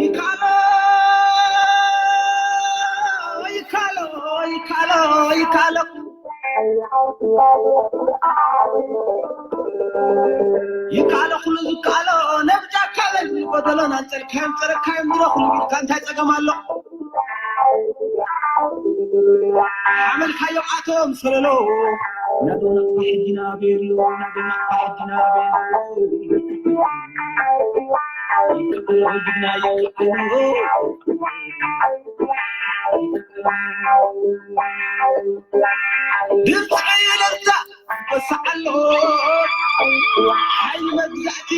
ይካሎ ይካሎ ይካሎ ይካሎ ይካሎ ኩሉ ዝካሎ ነብጃካ በል ጎደሎን ኣንጸልካዮም ጸረካዮም ድሮ ኩሉ ቢልካ እንታይ ጸገም ኣሎ? ሓመልካዮም ኣቶም ሰለሎ ናዶ ናቕፋ ሕጂ ናበየሎ ናዶ ናቕፋ ሕጂ ናበየሎ ይካሎ ጅግና ይካሎ ድምፂ እልልታ ወሳዓሎ ሓይሊ መግዛእቲ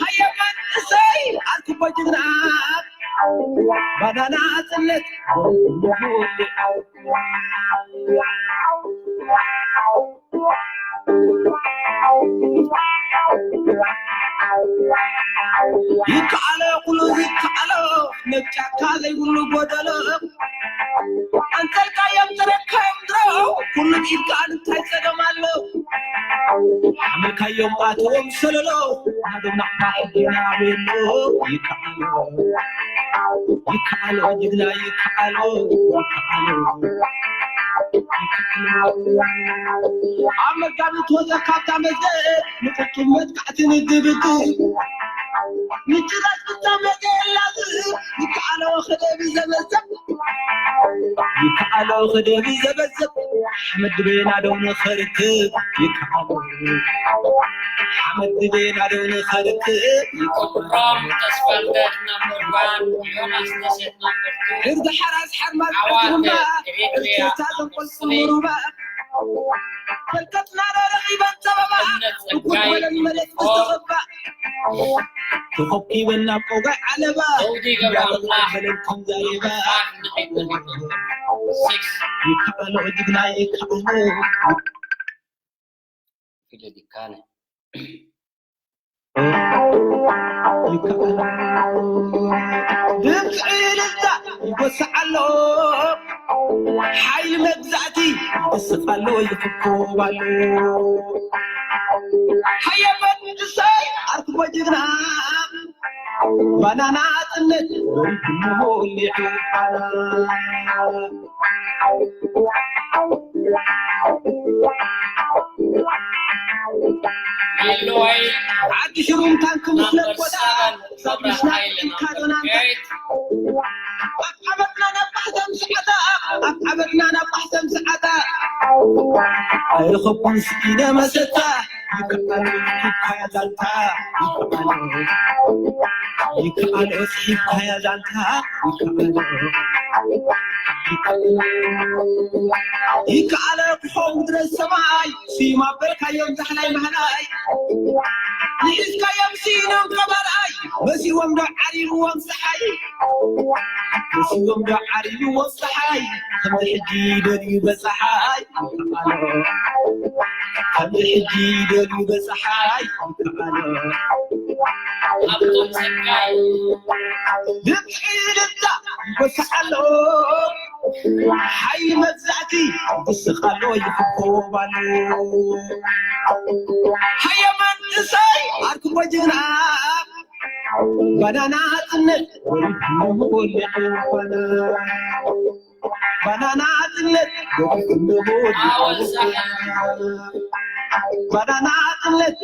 ሃየ መንእሰይ ኣርክቦ ጅግና ባናና ጽነት ይከኣሎ ኩሉ ይከኣሎ ነጫካ ዘይብሉ ጎደሎ ኣንተልካዮም ተረካዮም ድሮ ኩሉ ኢድካ እንታይ ጸገም ኣሎ ሓመልካዮም ኣትዎም ሰለሎ ናዶም ናቕፋ ሕጊና ቤሎ ይከኣሎ ይከኣሎ ጅግና ይከኣሎ ይከኣሎ ኣብ መጋቢት ወፀ ካብታ መዘ ንቁጡም መጥቃዕቲ ንድብድብ ምጭራስ ብታ መዘ የላዝ ይከኣሎ ክደቢ ዘበዘብ ይከኣሎ ክደቢ ዘበዘብ ሓመድ ድቤና ደው ንኸርክብ ይከኣሎ ሓመድ ድቤና ደው ንኸርክብ ይከኣሎ From Tasfalter number one, Jonas Nasset number two, እርዲ ሓራስ ሓርማዝ Awate ዕድሩና Eritrea እርታ number ዘንቆልቁል three, ምሩባ ፈልቀትና ረኺበን ጸበባ እምነት እኩል ጸጋይ መለን መለት ኦ ዝተቐባ ተኸኪበን ናብ ቆጋይ ዓለባ ዘውዲ ገብረኣምላኽ በለን ከምዛ ሌባ five nine number six. ይከኣሎ ጅግና ይከኣሎ ፊደል ይካነ ድምፂ እልልታ ይጎስዕ ኣሎ ሓይሊ መግዛእቲ ይወስኽ ኣሎ ይፍኮብ ኣሎ ሃየ መንእሰይ ኣርክቦ ጅግና ባናና ጽነት ወሊዑ ሌሎዋይ ዓዲ ሽሩም ታንክ ምስለ number ጎዳ seven, ካብ Sabra ምስላ Haile number ኢልካዶና eight. ኣብ ዓመትና ናብ ማሕተም ሰዓታ ኣብ ዓመትና ናብ ማሕተም ሰዓታ ኣይረኸብኩን ስኢነ መሰታ ይከኣሎ ይካያ ዛንታ ይከኣሎ ይከኣሎ ስኢካያ ዛንታ ይከኣሎ ይከኣሎ ክኾን ምድረ ሰማይ ስዩም ኣበልካዮም ዛሕላይ ማህላይ ንሒዝካዮም ስኢኖም ቀባላይ መሲዎም ዶ ዓሪብዎም ፀሓይ መሲዎም ዶ ዓሪብዎም ፀሓይ ከምዚ ሕጂ ደልዩ በፀሓይ ይከኣሎ ከምዚ ሕጂ ደልዩ በፀሓይ ይከኣሎ ኣብቶም ጸጋይ ድምፂ ድምፃ ይወስኽ ኣሎ ሓይሊ መግዛእቲ ይወስኽ ኣሎ ይፍኮብ ኣሎ ሃየ መንእሰይ ኣርክቦ ጅግና ባናና ጽነት ወሊዕና ባናና ጽነት ባናና ጽነት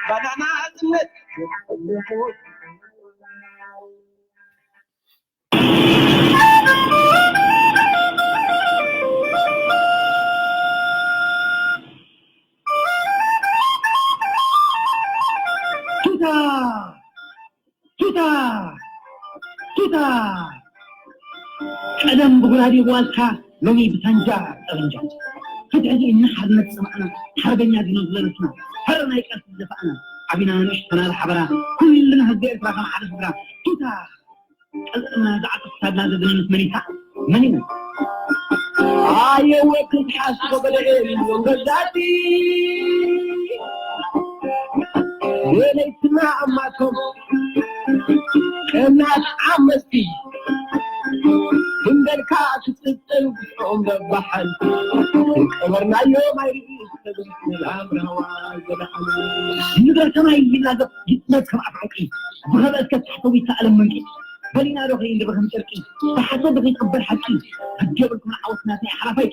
ባናና ጽነት ቱታ ቱታ ቱታ ቀደም ብጉራዴ ብዋልካ ሎሚ ብሳንጃ ጠበንጃ ፍትሒ እና ሓርነት ጸማእና ሓርበኛ ዲኖ ዝለበስና ፈረ ናይ ቃልሲ ዝደፋእና ዓቢና ንእሽተና ዝሓበራ ኩልና ህዝቢ ኤርትራ ከም ሓደ ስድራ ቱታ ቀልጥና ዝዓጥፍ ሳድና ዘድንንስ መኒታ መን እዩ ኣየወ ክትሓስ ኮበደኤ ገዛቲ ወለይትና ኣማቶም ቀናት ዓመቲ ከይበልካ ክትጥል ብጾም ረባሓል። ቀበርናዮ ማይ ርኢስ ተብል ሰላም ራዋ ዘለዓሉ። ምድረ ሰማይ ይላገብ ይጥመት ከም ኣፍ ዕርቂ። ብኸበ እስከ ታሕተዊት ዓለም መንቂ። በሊና ዶ ከይንድበ ከም ጨርቂ። ብሓሶት ዶ ከይትቕበር ሓቂ። ግዲ የብልኩም ዓወት ናትና ሓራፋይ።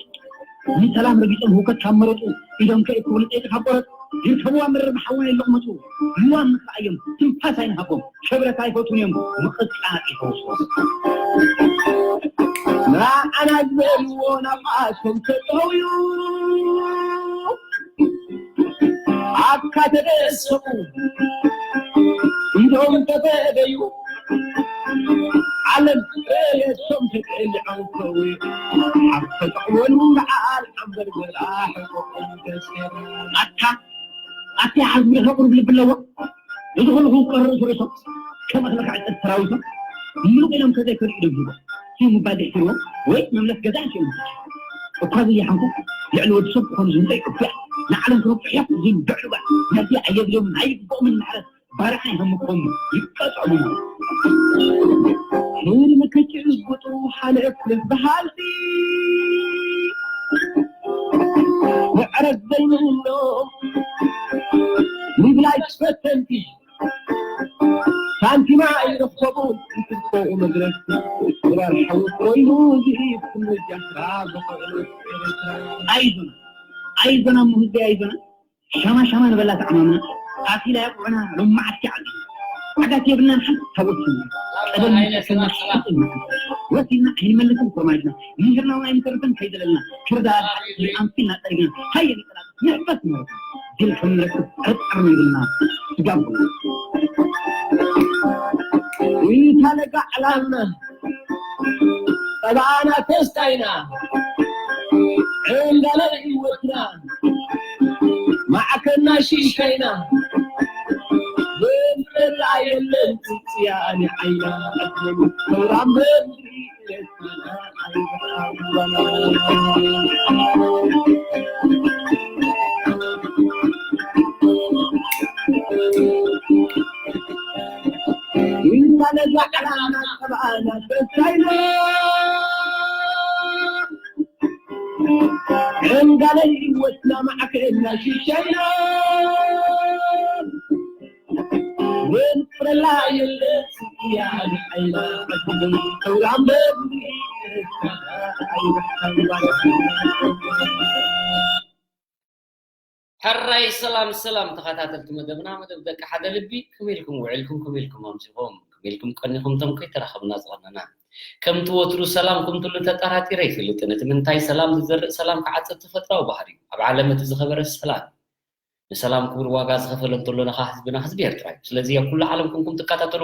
ንሰላም ረጊጾም ህውከት ካብ መረጹ፣ ኢዶም ከይእክቡ ንጸይቂ ካብ ቆረጹ፣ ይርከብዋ መረር ብሓዊ ኣይለቕመጹ። ልዋም ንኽኣዮም ትንፋስ ኣይንሃቦም። ክብረት ኣይፈትዉን እዮም፣ ምቕጻጽ ይፈውሱ። ንዓና ዝበልዎ ናብኣቶም ተጠውዩ፣ ኣብካ ተደሰቡ፣ ኢዶም ተፈደዩ። ዓለም እቶም ተቀሊዖም ከዊ፣ ኣብ ተጠቕመሉ በዓል ኣንበርበራ ሕቆኦም ተሰሩ። ኣታ ኣታ ሓዝቢ ከቕርብ ልቢ ኣለዎ። እዚ ኩሉ ክውቀር ርእሱ ርእሶም ከም እኽሊ ክዕጸድ ሰራዊቶም ምሉቕ ኢሎም ከዘይከዱ ኢዶም ሂቦም። ሲም ምባል ድሕርዎም ወይ መምለስ ገዛ ኣንሽኦም። እኳ ዘይሓንኩ ልዕሊ ወዲ ሰብ ክኾኑ ዝምጠ ይቅፍያ። ንዓለም ክነብሑ እዮም ዝንድዕሉ ባ። ነዚ ኣየድልዮምን ኣይግብኦምን ማዕረ ባርዓ ይህምኮም ይቀጸሉ። ንድሚ ክጭብጡ ሓለፍ ልበሃልቲ ምዕረት ዘይብሎም ንብላይ ፈተንቲ ሳንቲማ ኣይረኸቡን። ክትርፎ መድረክ ስራር ሓዊ ኮይኑ ዝሂብ ኩሉ ጃስራ ዝኽእሉ ኤርትራ። ኣይዞና ኣይዞና እሞ ህዝቢ ኣይዞና። ሻማ ሻማ ንበላ ተዓማምና። ቃፊላ የቑዑና ሎማዓት ኪዓቢ። ዓጋት የብልናን ሓንቲ ታቦት ስምና። ቀደም ንሰከና ሽጥና። ወሲና ኣይንመልስን ኮርማጅና። ምሂርና እውን ኣይንተርፍን ከይዘለልና። ክርዳድ ኣንፊልና ጠሪግና። ሃየ ንጠላት ንሕፈስ ንረፍ። ድል ከም ንረክብ ጥርጥር የብልና። ስጋብ ኩሉ። ይታለጋ ዕላልና። ጠባና ተስታይና። ዕንዳለ ህይወትና። ማዕከና ሽሻይና። ዘንበላ የለን ጽጽያ ኣነ ዓይና። ሰውራም በምድሪ ሕራይ ሰላም ሰላም ተኸታተልቲ መደብና፣ መደብ ደቂ ሓደ ልቢ፣ ከመይ ኢልኩም ውዒልኩም፣ ከመይ ኢልኩም ኣምሲኹም፣ ከመይ ኢልኩም ቀኒኹም፣ እቶም ከይተራኸብና ዝቐነና። ከምቲ ወትሩ ሰላም ከም ትህሉ ተጠራጢረ ኣይፈልጥን። እቲ ምንታይ ሰላም ዝዘርእ ሰላም ክዓጽድ ተፈጥራዊ ባህሪ እዩ። ኣብ ዓለም እቲ ዝኸበረ ሰላም እዩ። ንሰላም ክቡር ዋጋ ዝኸፈለ እንተሎ ነኻ ህዝብና ህዝቢ ኤርትራ እዩ። ስለዚ ኣብ ኩሉ ዓለም ኮንኩም ትከታተሉ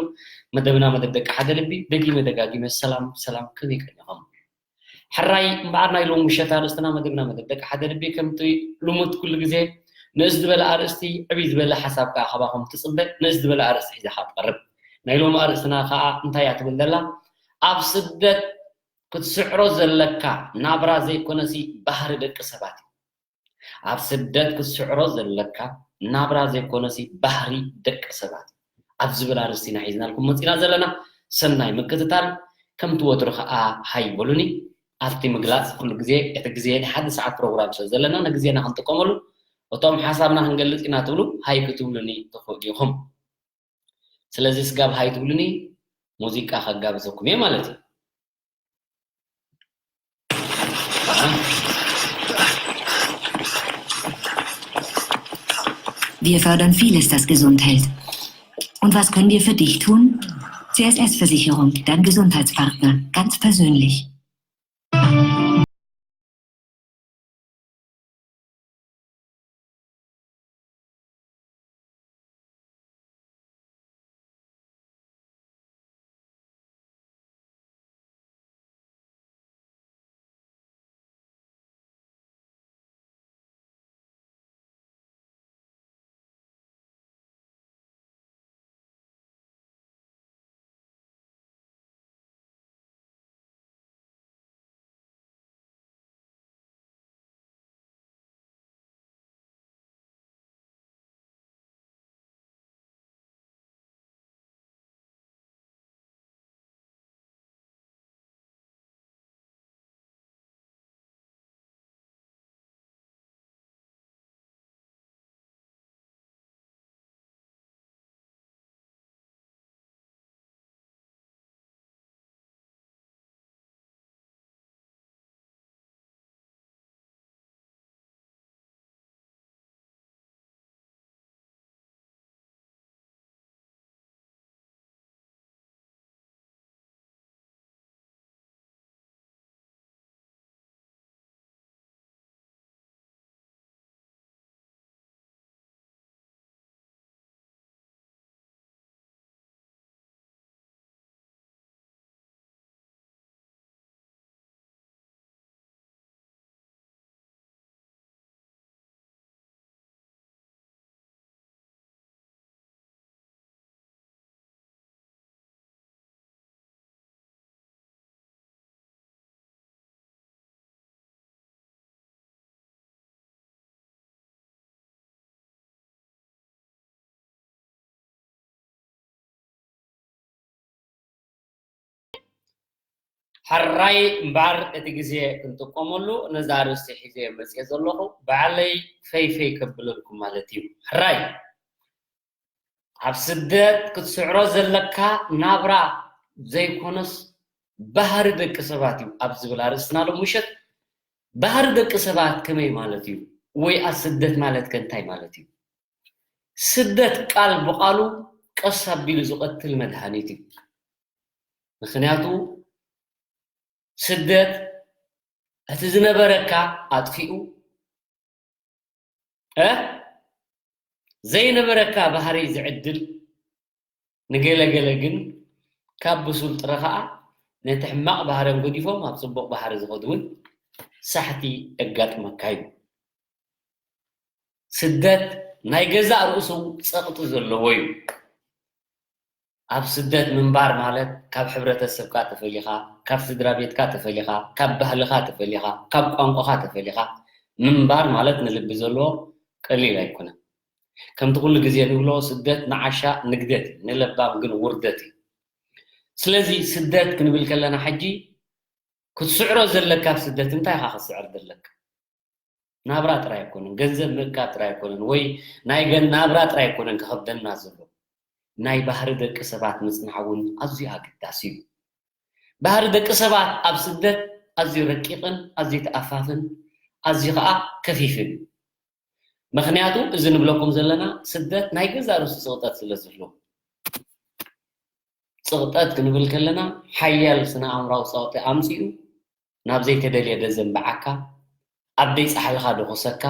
መደብና መደብ ደቂ ሓደ ልቢ፣ ደጊመ ደጋጊመ ሰላም ሰላም ከመይ ቀኒኹም። ሕራይ እምበኣር ናይ ሎሚ ምሸት ኣርእስትና መደብና መደብ ደቂ ሓደ ልቢ ከምቲ ልሙድ ኩሉ ግዜ ንእስ ዝበለ ኣርእስቲ ዕብይ ዝበለ ሓሳብ ከኣ ካባኹም ትጽበ። ንእስ ዝበለ ኣርእስቲ ሒዛ ከኣ ትቐርብ። ናይ ሎሚ ኣርእስትና ከኣ እንታይ እያ ትብል ዘላ? ኣብ ስደት ክትስዕሮ ዘለካ ናብራ ዘይኮነሲ ባህሪ ደቂ ሰባት እዩ። ኣብ ስደት ክትስዕሮ ዘለካ ናብራ ዘይኮነሲ ባህሪ ደቂ ሰባት ኣብ ዝብል ኣርእስቲ ኢና ሒዝናልኩም መፂና ዘለና። ሰናይ ምክትታል። ከምቲ ወትሩ ከዓ ሃይ በሉኒ። ኣብቲ ምግላፅ ኩሉ ግዜ እቲ ግዜ ናይ ሓደ ሰዓት ፕሮግራም ስለ ዘለና ንግዜና ክንጥቀመሉ እቶም ሓሳብና ክንገልፅ ኢና ትብሉ ሃይ ክትብሉኒ ትኽእሉ ኢኹም። ስለዚ ስጋብ ሃይ ትብሉኒ ሙዚቃ ከጋብዘኩም እየ ማለት እዩ። Wir fördern vieles, das gesund hält. Und was können wir für dich tun? C S S-Versicherung, dein Gesundheitspartner, ganz persönlich. ሕራይ እምበኣር እቲ ግዜ ክንጥቀመሉ ነዛ ኣርእስቲ ሒዘ መፅየ ዘለኹ ባዕለይ ፈይፈይ ከብለልኩም ማለት እዩ። ሕራይ ኣብ ስደት ክትስዕሮ ዘለካ ናብራ ዘይኮነስ ባህሪ ደቂ ሰባት እዩ ኣብ ዝብል ኣርእስትና ሎም ምሸት ባህሪ ደቂ ሰባት ከመይ ማለት እዩ ወይ ኣብ ስደት ማለት ከ እንታይ ማለት እዩ? ስደት ቃል ብቓሉ ቀስ ኣቢሉ ዝቐትል መድሃኒት እዩ። ምክንያቱ ስደት እቲ ዝነበረካ ኣጥፊኡ እ ዘይነበረካ ባህሪ ዝዕድል ንገለገለ ግን ካብ ብሱል ጥረ ከዓ ነቲ ሕማቕ ባህርም ገዲፎም ኣብ ፅቡቕ ባህሪ ዝኸዱ እውን ሳሕቲ የጋጥመካ እዩ። ስደት ናይ ገዛእ ርእሱ ፀቕጢ ዘለዎ እዩ። ኣብ ስደት ምንባር ማለት ካብ ሕብረተሰብካ ተፈሊኻ፣ ካብ ስድራ ቤትካ ተፈሊኻ፣ ካብ ባህልኻ ተፈሊኻ፣ ካብ ቋንቋኻ ተፈሊኻ ምንባር ማለት ንልቢ ዘለዎ ቀሊል ኣይኮነን። ከምቲ ኩሉ ግዜ ንብሎ ስደት ንዓሻ ንግደት እዩ፣ ንለባም ግን ውርደት እዩ። ስለዚ ስደት ክንብል ከለና ሕጂ ክትስዕሮ ዘለካ ኣብ ስደት እንታይ ኢኻ ክትስዕር ዘለካ? ናብራ ጥራይ ኣይኮነን፣ ገንዘብ ምእካብ ጥራይ ኣይኮነን፣ ወይ ናይ ገን ናብራ ጥራይ ኣይኮነን ከኸብደና ዘሎ። ናይ ባህሪ ደቂ ሰባት ምጽናዕ እውን ኣዝዩ ኣገዳሲ እዩ። ባህሪ ደቂ ሰባት ኣብ ስደት ኣዝዩ ረቂቕን ኣዝዩ ተኣፋፍን ኣዝዩ ኸኣ ከፊፍን እዩ። ምኽንያቱ እዚ ንብለኩም ዘለና ስደት ናይ ገዛእ ርእሱ ጽቕጠት ስለ ዝህልዎ። ጽቕጠት ክንብል ከለና ሓያል ስነ ኣእምራዊ ጸቕጢ ኣምጺኡ ናብ ዘይተደልየ ደዘንብዓካ፣ ኣብ ደይ ጻሕልኻ ደኹሰካ፣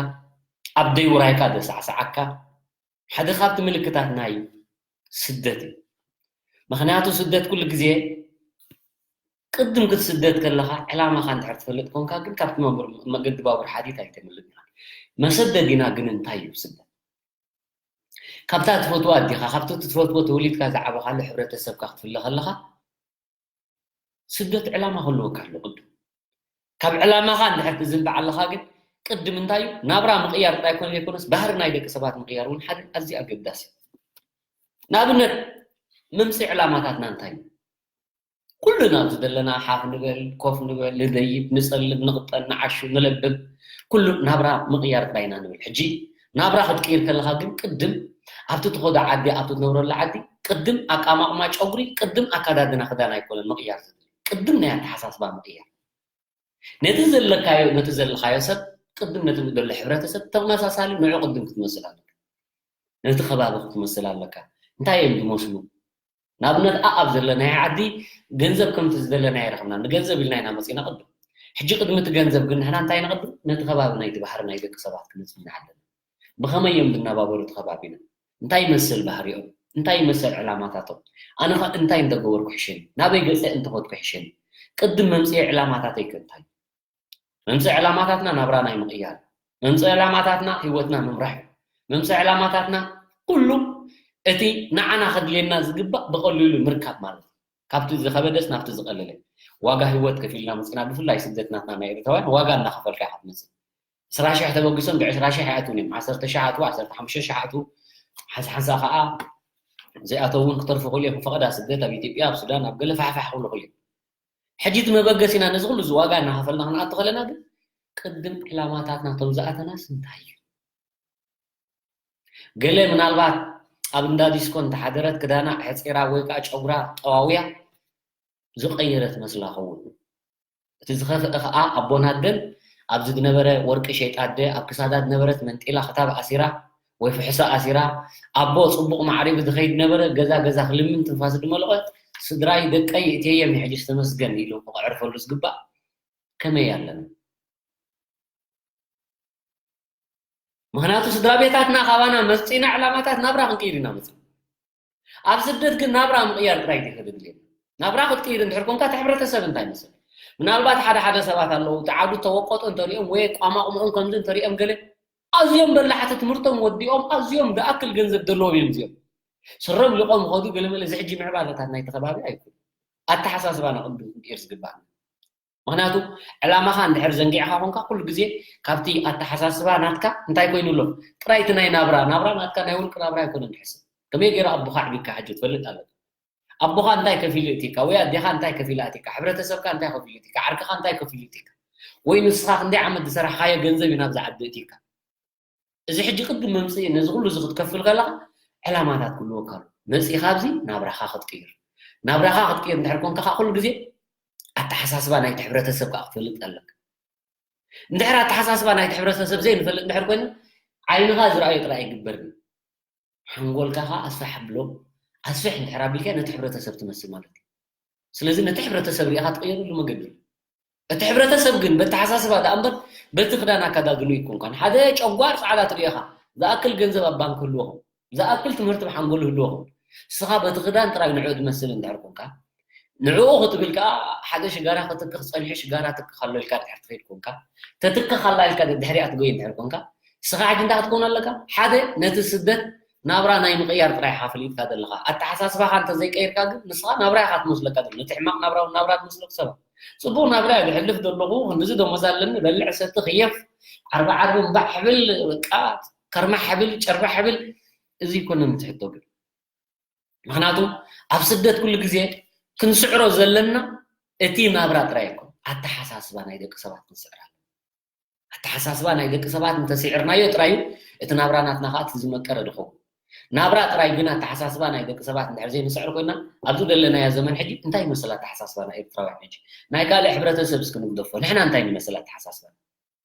ኣብ ደይ ውራይካ ደሳዕስዓካ ሓደ ካብቲ ምልክታት ናይ ስደት እዩ። ምኽንያቱ ስደት ኩሉ ግዜ ቅድም ክትስደት ከለኻ ዕላማኻ እንድሕር ትፈልጥ ኮንካ ግን ካብቲ መገዲ ባቡር ሓዲት ኣይተምልጥን። መሰደዲና ግን እንታይ እዩ ስደት? ካብታ ትፈትዋ ኣዲኻ ካብቲ ትፈትዎ ተወሊድካ ዝዓበኻሉ ሕብረተሰብካ ክትፍለ ከለኻ ስደት ዕላማ ክህልወካ ኣሎ ቅድም። ካብ ዕላማኻ እንድሕር ትዝንባዕ ኣለኻ ግን ቅድም እንታይ እዩ ናብራ ምቕያር ጥራይ ኮነ ዘይኮነስ ባህሪ ናይ ደቂ ሰባት ምቕያር እውን ሓደ ኣዝዩ ኣገዳሲ እዩ። ንኣብነት ምምፅእ ዕላማታትና እንታይ እዩ? ኩሉ ናብ ዝደለና ሓፍ ንበል፣ ኮፍ ንበል፣ ንደይብ፣ ንጸልም፣ ንቕጠን፣ ንዓሹ፣ ንለብም፣ ኩሉ ናብራ ምቕያር ጥራይ ኢና ንብል። ሕጂ ናብራ ክትቅይር ከለኻ ግን ቅድም ኣብቲ ትኸዶ ዓዲ ኣብቲ ትነብረሉ ዓዲ ቅድም ኣቃማቕማ ጨጉሪ ቅድም ኣካዳድና ክዳን ኣይኮነን ምቕያር ዝብል ቅድም ናይ ኣተሓሳስባ ምቕያር ነቲ ዘለካዮ ነቲ ዘለኻዮ ሰብ ቅድም ነቲ ዘሎ ሕብረተሰብ ተመሳሳሊ ንዑ ቅድም ክትመስል ኣለካ ነቲ ከባቢ ክትመስል ኣለካ እንታይ እዮም ዝመስሉ ንኣብነት ኣኣብ ዘለናዮ ዓዲ ገንዘብ ከምቲ ዝደለናዮ ረኽብና ንገንዘብ ኢልና ኢና መፂና ቅድም ሕጂ ቅድሚ እቲ ገንዘብ ግን ንሕና እንታይ ንቐድም ነቲ ከባቢ ናይቲ ባህሪ ናይ ደቂ ሰባት ክንፅናዕ ኣለና ብኸመይ እዮም ዝነባበሩ እቲ ከባቢና እንታይ ይመስል ባህሪኦም እንታይ ይመስል ዕላማታቶም ኣነ ኸ እንታይ እንተገበርኩ ሕሸኒ ናበይ ገፀ እንተኸድኩ ሕሸኒ ቅድም መምፅኢ ዕላማታተይ ከ እንታይ መምፅኢ ዕላማታትና ናብራ ናይ ምቕያር መምፅኢ ዕላማታትና ህይወትና ምምራሕ እዩ መምፅኢ ዕላማታትና ኩሉ እቲ ንዓና ከድልየና ዝግባእ ብቐሊሉ ምርካብ ማለት እዩ ካብቲ ዝኸበደስ ናብቲ ዝቐለለ ዋጋ ህይወት ከፊልና መፅና ብፍላይ ስደትናትና ናይ ኤርትራውያን ዋጋ እናኸፈልካ ኢኻ ትመፅእ ዕስራ ሽሕ ተበጊሶም ብዕስራ ሽሕ ይኣትውን እዮም ዓሰርተ ሽሕ ኣትዉ ዓሰርተ ሓሙሽተ ሽሕ ኣትዉ ሓንሳሓንሳ ከዓ ዘይኣተው እውን ክተርፉ ክእሉ እዮም ፈቐዳ ስደት ኣብ ኢትዮጵያ ኣብ ሱዳን ኣብ ገለ ፋሕፋሕ ክብሉ ክእሉ እዮም ሕጂ እቲ መበገሲና ነዚ ኩሉ እዚ ዋጋ እናኸፈልና ክንኣቱ ከለና ግን ቅድም ዕላማታትና ቶም ዝኣተናስ እንታይ እዩ ገለ ምናልባት ኣብ እንዳ ዲስኮ እንተሓደረት ክዳና ሕፂራ ወይ ከዓ ጨጉራ ጠዋውያ ዝቐየረት መስላ ኸውን እቲ ዝኸፍአ ከዓ ኣቦን ኣደን ኣብዚ ዝነበረ ወርቂ ሸይጣ ኣደ ኣብ ክሳዳ ዝነበረት መንጢላ ክታብ ኣሲራ ወይ ፍሕሶ ኣሲራ ኣቦ ፅቡቕ ማዕሪጉ ዝኸይድ ነበረ ገዛ ገዛ ክልምን ትንፋስ ዝመለቐ ስድራይ ደቀይ እትየም ሕጅስ ተመስገን ኢሉ ክዕርፈሉ ዝግባእ ከመይ ኣለና ምኽንያቱ ስድራ ቤታትና ካባና መፂና ዕላማታት ናብራ ክንቅይር ኢና መፅና ኣብ ስደት ግን ናብራ ምቕያር ጥራይ ድዩ ከድልየና ናብራ ክትቅይር እንድሕር ኮንካ እቲ ሕብረተሰብ እንታይ መስል ምናልባት ሓደ ሓደ ሰባት ኣለዉ እቲ ዓዱ ተወቀጦ እንተሪኦም ወይ ቋማቑምኦም ከምዚ እንተሪኦም ገለ ኣዝዮም በላሕቲ ትምህርቶም ወዲኦም ኣዝዮም ዝኣክል ገንዘብ ዘለዎም እዮም እዚኦም ስሮም ሊቆም ኸዱ ገለመለ እዚ ሕጂ ምዕባለታት ናይቲ ከባቢ ኣይኮኑ ኣተሓሳስባና ቅድም ክንቅይር ዝግባእ ምኽንያቱ ዕላማኻ እንድሕር ዘንጊዕኻ ኮንካ ኩሉ ግዜ ካብቲ ኣተሓሳስባ ናትካ እንታይ ኮይኑ ኣሎ ጥራይ እቲ ናይ ናብራ ናብራ ናትካ ናይ ውልቂ ናብራ ኣይኮነን ትሕስብ ከመይ ገይረ ኣቦኻ ኣዕቢካ ሕጂ ትፈልጥ ኣለካ ኣቦኻ እንታይ ከፊሉ እቲካ ወይ ኣዴኻ እንታይ ከፊላ እቲካ፣ ሕብረተሰብካ እንታይ ከፊሉ እቲካ፣ ዓርክኻ እንታይ ከፊሉ እቲካ፣ ወይ ንስኻ ክንደይ ዓመት ዝሰራሕካዮ ገንዘብ እዩ ናብዚ ዓዲ እቲካ። እዚ ሕጂ ቅድም መምፅኢ ነዚ ኩሉ እዚ ክትከፍል ከለኻ ዕላማታት ክህልወካ ኣሎ። መፂእኻ ኣብዚ ናብራኻ ክትቅይር፣ ናብራኻ ክትቅይር እንድሕር ኮንካ ከዓ ኩሉ ግዜ ኣተሓሳስባ ናይቲ ሕብረተሰብ ከዓ ክትፈልጥ ኣለካ። እንድሕር ኣተሓሳስባ ናይቲ ሕብረተሰብ ዘይንፈልጥ እንድሕር ኮይኑ ዓይንኻ ዝረኣዮ ጥራይ ኣይግበርን። ሓንጎልካ ከዓ ኣስፋሕ ኣብሎ። ኣስፍሕ እንድሕር ኣቢልካ ነቲ ሕብረተሰብ ትመስል ማለት እዩ። ስለዚ ነቲ ሕብረተሰብ ሪኢኻ ትቕየረሉ መገዲ ኣሎ። እቲ ሕብረተሰብ ግን በተሓሳስባ ደኣ እምበር በቲ ክዳን ኣከዳድኑ ኣይኮንካን። ሓደ ጨጓር ፃዕዳ ትሪኢኻ ዝኣክል ገንዘብ ኣብ ባንክ ህልወኹም ዝኣክል ትምህርቲ ብሓንጎሉ ህልወኹም ስኻ በቲ ክዳን ጥራይ ንዕኡ ትመስል እንድሕር ኮንካ ንዕኡ ክትብል ከዓ ሓደ ሽጋራ ክትክኽ ፀኒሑ ሽጋራ ትክኽ ኣሎ ኢልካ ድሕር ትኸይድ ኮንካ ተትክኽ ኣላ ኢልካ ድሕሪኣ ትጎይ እንድሕር ኮንካ ስኻ ሕጂ እንታይ ክትከውን ኣለካ ሓደ ነቲ ስደት ናብራ ናይ ምቕያር ጥራይ ኢኻ ፈሊጥካ ዘለኻ ኣተሓሳስባኻ እንተዘይቀይርካ ግን ንስኻ ናብራ ኢኻ ትመስለካ ዘሎ ነቲ ሕማቕ ናብራ እውን ናብራ ትመስለኩ ሰባት ፅቡቕ ናብራ እየ ዝሕልፍ ዘለኹ ክንድዚ ደሞዝ ኣለኒ በልዕ ሰቲ ክየፍ ዓርቢ ዓርቢ እምባዕ ሕብል በቃ ከርማ ሕብል ጨርባ ሕብል እዚ ይኮነን እቲ ሕቶ ግን ምክንያቱ ኣብ ስደት ኩሉ ግዜ ክንስዕሮ ዘለና እቲ ናብራ ጥራይ ይኮን ኣተሓሳስባ ናይ ደቂ ሰባት ክንስዕር ኣለና ኣተሓሳስባ ናይ ደቂ ሰባት እንተስዒርናዮ ጥራይ እዩ እቲ ናብራ ናትና ከዓ እቲ ዝመቀረ ዝኸውን ናብራ ጥራይ ግን ኣተሓሳስባ ናይ ደቂ ሰባት እንድሕር ዘይንስዕር ኮይና ኣብዚ ዘለናዮ ዘመን ሕጂ እንታይ ይመስል ኣተሓሳስባና ኤርትራውያን ሕጂ ናይ ካልእ ሕብረተሰብ እስኪ ንግደፎ ንሕና እንታይ ንመስል ኣተሓሳስባና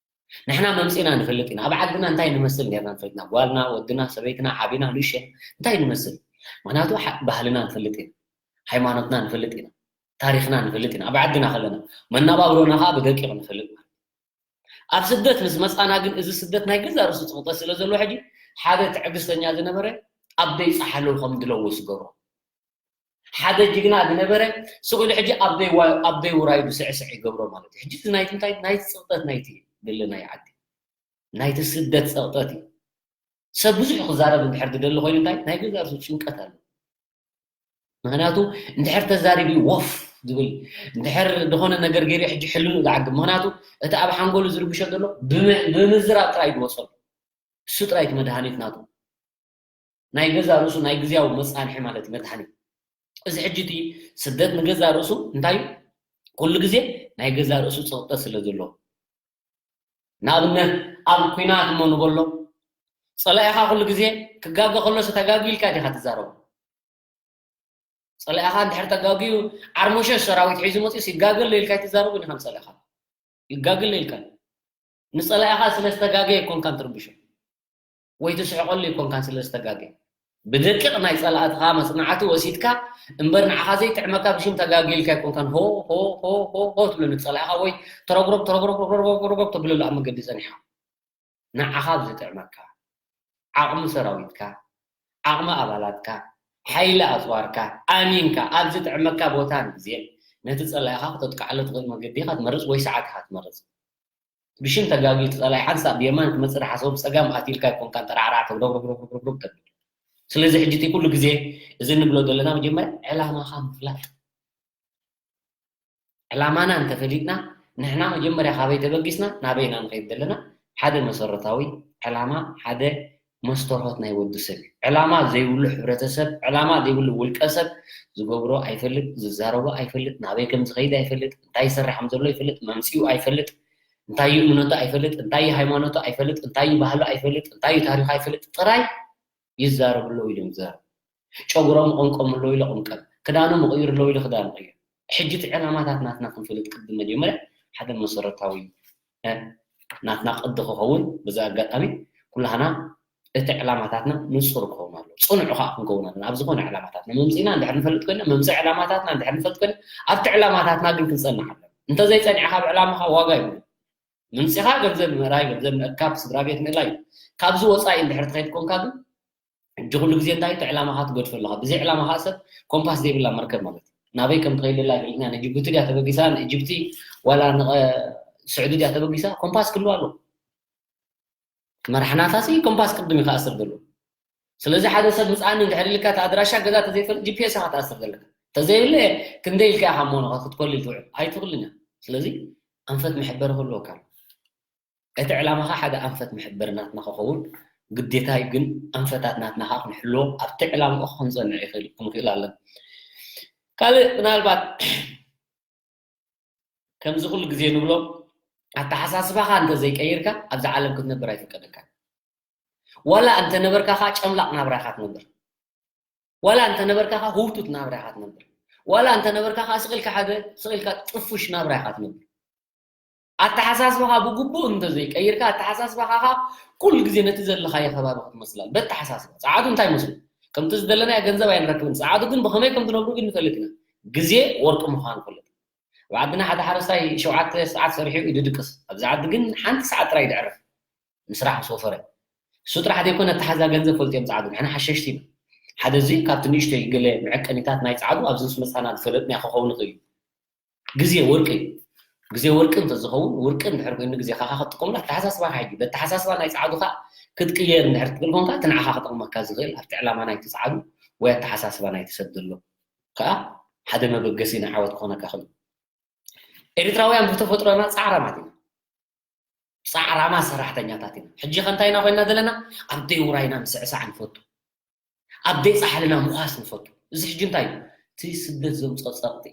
ንሕና መምፂና ንፈልጥ ኢና ኣብ ዓድና እንታይ ንመስል ኔርና ንፈልጥ ኢና ጓልና ወድና ሰበይትና ዓቢና ንእሸ እንታይ ንመስል ምክንያቱ ባህልና ንፈልጥ ኢና ሃይማኖትና ንፈልጥ ኢና ታሪክና ንፈልጥ ኢና ኣብ ዓድና ከለና መናባብሮና ከዓ ብደቂቕ ንፈልጥ ማለት ኣብ ስደት ምስ መፃና ግን እዚ ስደት ናይ ገዛ ርእሱ ፅቕጠት ስለ ዘሎ ሕጂ ሓደ ትዕግስተኛ ዝነበረ ኣብ ደይ ፃሓሉ ከም ድለዎ ስገሮ ሓደ ጅግና ዝነበረ ስቕ ኢሉ ሕጂ ኣብ ደይ ውራይ ዝስዕስዕ ይገብሮ ማለት እዩ ሕጂ ናይቲ እንታይ ናይቲ ፅቕጠት ናይቲ ዘለናይ ዓዲ ናይቲ ስደት ፀቕጠት እዩ ሰብ ብዙሕ ክዛረብ እንድሕር ዝደሊ ኮይኑ እንታይ ናይ ገዛ ርእሱ ጭንቀት ኣሎ ምክንያቱ እንድሕር ተዛሪቡ ወፍ ዝብል እንድሕር ዝኾነ ነገር ገይሩ ሕጂ ሕልኑ ዝዓግብ ምክንያቱ እቲ ኣብ ሓንጎሉ ዝርብሾ ዘሎ ብምዝራብ ጥራይ ዝወፀሉ እሱ ጥራይ እቲ መድሃኒት ናቱ ናይ ገዛ ርእሱ ናይ ግዜያዊ መፃንሒ ማለት እዩ መድሃኒት እዚ ሕጂ እቲ ስደት ንገዛ ርእሱ እንታይ ኩሉ ግዜ ናይ ገዛ ርእሱ ፀቕጠት ስለ ዘለዎ ንኣብነት ኣብ ኩናት እሞ ንበሎ ፀላኢኻ ኩሉ ግዜ ክጋገ ከሎስ ተጋግዩ ኢልካ ዲኻ ትዛረቦ ፀላኢኻ እንድሕር ተጋግዩ ዓርሞሸሽ ሰራዊት ሒዙ መፅኡስ ይጋገ ኣሎ ኢልካ ኣይትዛረቦ ዲኻ ንፀላኢኻ ይጋገ ኣሎ ኢልካ ንፀላኢኻ ስለ ዝተጋገየ ኣይኮንካን ትርብሾ ወይ ትስሕቐሉ ኣይኮንካን ስለ ዝተጋገየ ብደቂቕ ናይ ፀላእትኻ መፅናዕቲ ወሲድካ እምበር ንዓኻ ዘይጥዕመካ ብሽም ተጋግዩ ኢልካ ኣይኮንካን ሆ ሆ ሆ ሆ ሆ ትብሎ ንፀላኢኻ ወይ ተረጉረግ ተረጉረግ ተብለሉ ኣብ መገዲ ፀኒሕኻ ንዓኻ ኣብ ዝጥዕመካ ዓቕሚ ሰራዊትካ ዓቕሚ ኣባላትካ ሓይሊ ኣፅዋርካ ኣሚንካ ኣብ ዝጥዕመካ ቦታን ግዜን ነቲ ፀላኢኻ ክተጥቅዓሉ ትኽእል መገዲ ኢኻ ትመርፅ ወይ ሰዓት ኢኻ ትመርፅ ብሽም ተጋግዩ እቲ ጸላኢ ሓንሳእ ብየማን ክመጽእ ዝሓሰቦ ብጸጋም ኣትዩልካ ኣይኮንካን ጠራዕራዕ ተብረግረግረግረግረግ ተብል። ስለዚ ሕጂ እቲ ኩሉ ግዜ እዚ እንብሎ ዘለና መጀመርያ ዕላማኻ ምፍላጥ። ዕላማና እንተፈሊጥና ንሕና መጀመርያ ካበይ ተበጊስና ናበይ ኢና ንኸይድ ዘለና ሓደ መሰረታዊ ዕላማ ሓደ መስተርሆት ናይ ወዲ ሰብ እዩ። ዕላማ ዘይብሉ ሕብረተሰብ፣ ዕላማ ዘይብሉ ውልቀ ሰብ ዝገብሮ ኣይፈልጥ፣ ዝዛረቦ ኣይፈልጥ፣ ናበይ ከም ዝኸይድ ኣይፈልጥ፣ እንታይ ይሰርሕ ከም ዘሎ ይፈልጥ፣ መምፅኡ ኣይፈልጥ፣ እንታይ እዩ እምነቱ ኣይፈልጥ፣ እንታይ እዩ ሃይማኖቱ ኣይፈልጥ፣ እንታይ እዩ ባህሉ ኣይፈልጥ፣ እንታይ እዩ ታሪኹ ኣይፈልጥ ጥራይ ይዛረቡ ኣለዉ ኢሎም ይዛረቡ። ጨጉሮም ቆምቆም ኣለዉ ኢሎ ቆምቀም፣ ክዳኖም ይቕይሩ ኣለዉ ኢሎ ክዳን ይቕይር። ሕጂ እቲ ዕላማታት ናትና ክንፈልጥ ቅድም መጀመርያ ሓደ መሰረታዊ ናትና ቅዲ ክኸውን በዚ ኣጋጣሚ ኩላህና እቲ ዕላማታትና ንፁር ክኸውን ኣሎ ፅኑዕ ከዓ ክንከውን ኣለና ኣብ ዝኾነ ዕላማታትና መምፅእና እንድሕር ንፈልጥ ኮይና መምፅእ ዕላማታትና እንድሕር ንፈልጥ ኮይና ኣብቲ ዕላማታትና ግን ክንፀንሕ ኣለና እንተዘይፀኒዕካ ኣብ ዕላማካ ዋጋ ይብሉ ምምፅኻ ገንዘብ ምእራይ ገንዘብ ምእካብ ስድራ ቤት ምእላይ ካብዚ ወፃኢ እንድሕር ትኸይድ ኮንካ ግን ሕጂ ኩሉ ግዜ እንታይ እቲ ዕላማኻ ትገድፎ ኣለኻ ብዘይ ዕላማ ከዓ ሰብ ኮምፓስ ዘይብላ መርከብ ማለት እዩ ናበይ ከም ትኸይድ ዘላ ይፈልጥና ንጅቡቲ ድያ ተበጊሳ ንእጅብቲ ዋላ ስዑዲ ድያ ተበጊሳ ኮምፓስ ክህልዋ ኣለዎ መራሕናታ ሲ ኮምፓስ ቅድም እዩ ክኣስር ዘሎ ስለዚ ሓደ ሰብ ምፅኣኒ እንድሕር ኢልካ እቲ ኣድራሻ ገዛ ተዘይፈልጥ ጂፒኤስ ኢኻ ትኣስር ዘለካ ተዘይብለ ክንደይ ኢልካ ኢኻ እሞ ክትኮልል ትውዕል ኣይትኽእልን እያ ስለዚ ኣንፈት መሕበሪ ክህልወካ እቲ ዕላማኻ ሓደ ኣንፈት መሕበሪ ናትና ክኸውን ግዴታ እዩ ግን ኣንፈታት ናትና ከዓ ክንሕልዎ ኣብቲ ዕላምኡ ክንፀንዕ ይኽእል ክንክእል ኣለና ካልእ ምናልባት ከምዚ ኩሉ ግዜ ንብሎ ኣተሓሳስባኻ እንተዘይቀይርካ ኣብዚ ዓለም ክትነብር ኣይፍቀደካ። ዋላ እንተነበርካ ኸዓ ጨምላቕ ናብራ ኢኻ ትነብር። ዋላ እንተነበርካ ኸዓ ህውቱት ናብራ ኢኻ ትነብር። ዋላ እንተነበርካ ኸዓ ስቕ ኢልካ ሓደ ስቕ ኢልካ ጥፉሽ ናብራ ኢኻ ትነብር። ኣተሓሳስባኻ ብግቡእ እንተዘይቀይርካ ኣተሓሳስባኻ ኸዓ ኩሉ ግዜ ነቲ ዘለኻዮ ከባቢ ክትመስላል በተሓሳስባ ጸዓዱ እንታይ መስሉ ከምቲ ዝደለናዮ ገንዘብ ኣይንረክብን ጸዓዱ ግን ብኸመይ ከም ትነብሩ ግን ንፈልጥ ኢና ግዜ ወርቂ ምዃኑ ፈልጥ ኣብ ዓድና ሓደ ሓረስታይ ሸውዓተ ሰዓት ሰሪሑ እዩ ድድቅስ ኣብዚ ዓዲ ግን ሓንቲ ሰዓት ጥራይ ድዕርፍ ምስራሕ ምስ ወፈረ እሱ ጥራሕ ዘይኮነ ኣተሓዛ ገንዘብ ፈልጥዮም ጸዓዱ ንሕና ሓሸሽቲ ኢና ሓደ እዚ ካብቲ ንእሽተይ ገለ መዐቀኒታት ናይ ጸዓዱ ኣብዚ ምስ መጻና ዝፈለጥና ክኸውን ይኽእል እዩ ግዜ ወርቂ እዩ። ግዜ ወርቂ እንተዝኸውን፣ ውርቂ እንድሕር ኮይኑ ግዜኻ ከትጥቀምሉ ኣተሓሳስባኻ ሕጂ፣ በተሓሳስባ ናይ ጸዓዱ ከኣ ክትቅየር እንድሕር ትብል ኮንካ፣ እቲ ንዓኻ ክጠቕመካ ዝኽእል ኣብቲ ዕላማ ናይቲ ጸዓዱ ወይ ኣተሓሳስባ ናይቲ ሰብ ዘሎ ከኣ ሓደ መበገሲ ናይ ዓወት ክኾነካ ይኽእል እዩ። ኤርትራውያን ብተፈጥሮና ጻዕራማት ኢና። ጻዕራማ ሰራሕተኛታት ኢና። ሕጂ ከ እንታይ ኢና ኮይና ዘለና? ኣብ ደይውራይና ምስዕሳዕ ንፈቱ። ኣብ ደይ ጻሕልና ምዃስ ንፈቱ። እዚ ሕጂ እንታይ እዩ? እቲ ስደት ዘምጽኦ ጸቕጢ።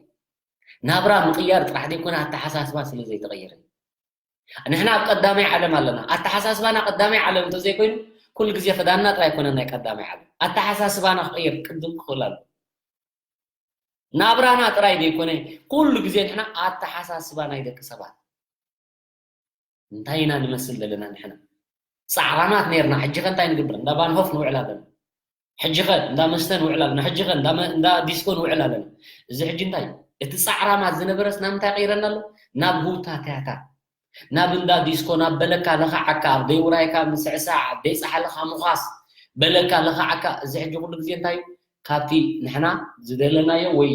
ናብራ ምቕያር ጥራሕ ዘይኮነ ኣተሓሳስባ ስለ ዘይተቐየረ እዩ። ንሕና ኣብ ቀዳማይ ዓለም ኣለና። ኣተሓሳስባና ቀዳማይ ዓለም እንተዘይኮይኑ ኩሉ ግዜ ክዳንና ጥራይ ኣይኮነን ናይ ቀዳማይ ዓለም። ኣተሓሳስባና ክቕየር ቅድም ክኽእል ኣሎ። ናብራና ጥራይ ዘይኮነ ኩሉ ግዜ ንሕና ኣተሓሳስባ ናይ ደቂ ሰባት እንታይ ኢና ንመስል ዘለና ንሕና ጻዕራማት ነርና ሕጂ ከ እንታይ ንግብር እንዳ ባንሆፍ ንውዕል ኣለና ሕጂ ከ እንዳ መስተ ንውዕል ኣለና ሕጂ ከ እንዳ ዲስኮ ንውዕል ኣለና እዚ ሕጂ እንታይ እቲ ጻዕራማት ዝነበረስ ናብ እንታይ ቀይረና ኣሎ ናብ ሁታትያታት ናብ እንዳ ዲስኮ ናብ በለካ ለኻዓካ ኣብ ደይ ውራይካ ምስዕሳዕ ኣብ ደይ ጻሕልኻ ምዃስ በለካ ለኻዓካ እዚ ሕጂ ኩሉ ግዜ እንታይ ካብቲ ንሕና ዝደለናዮ ወይ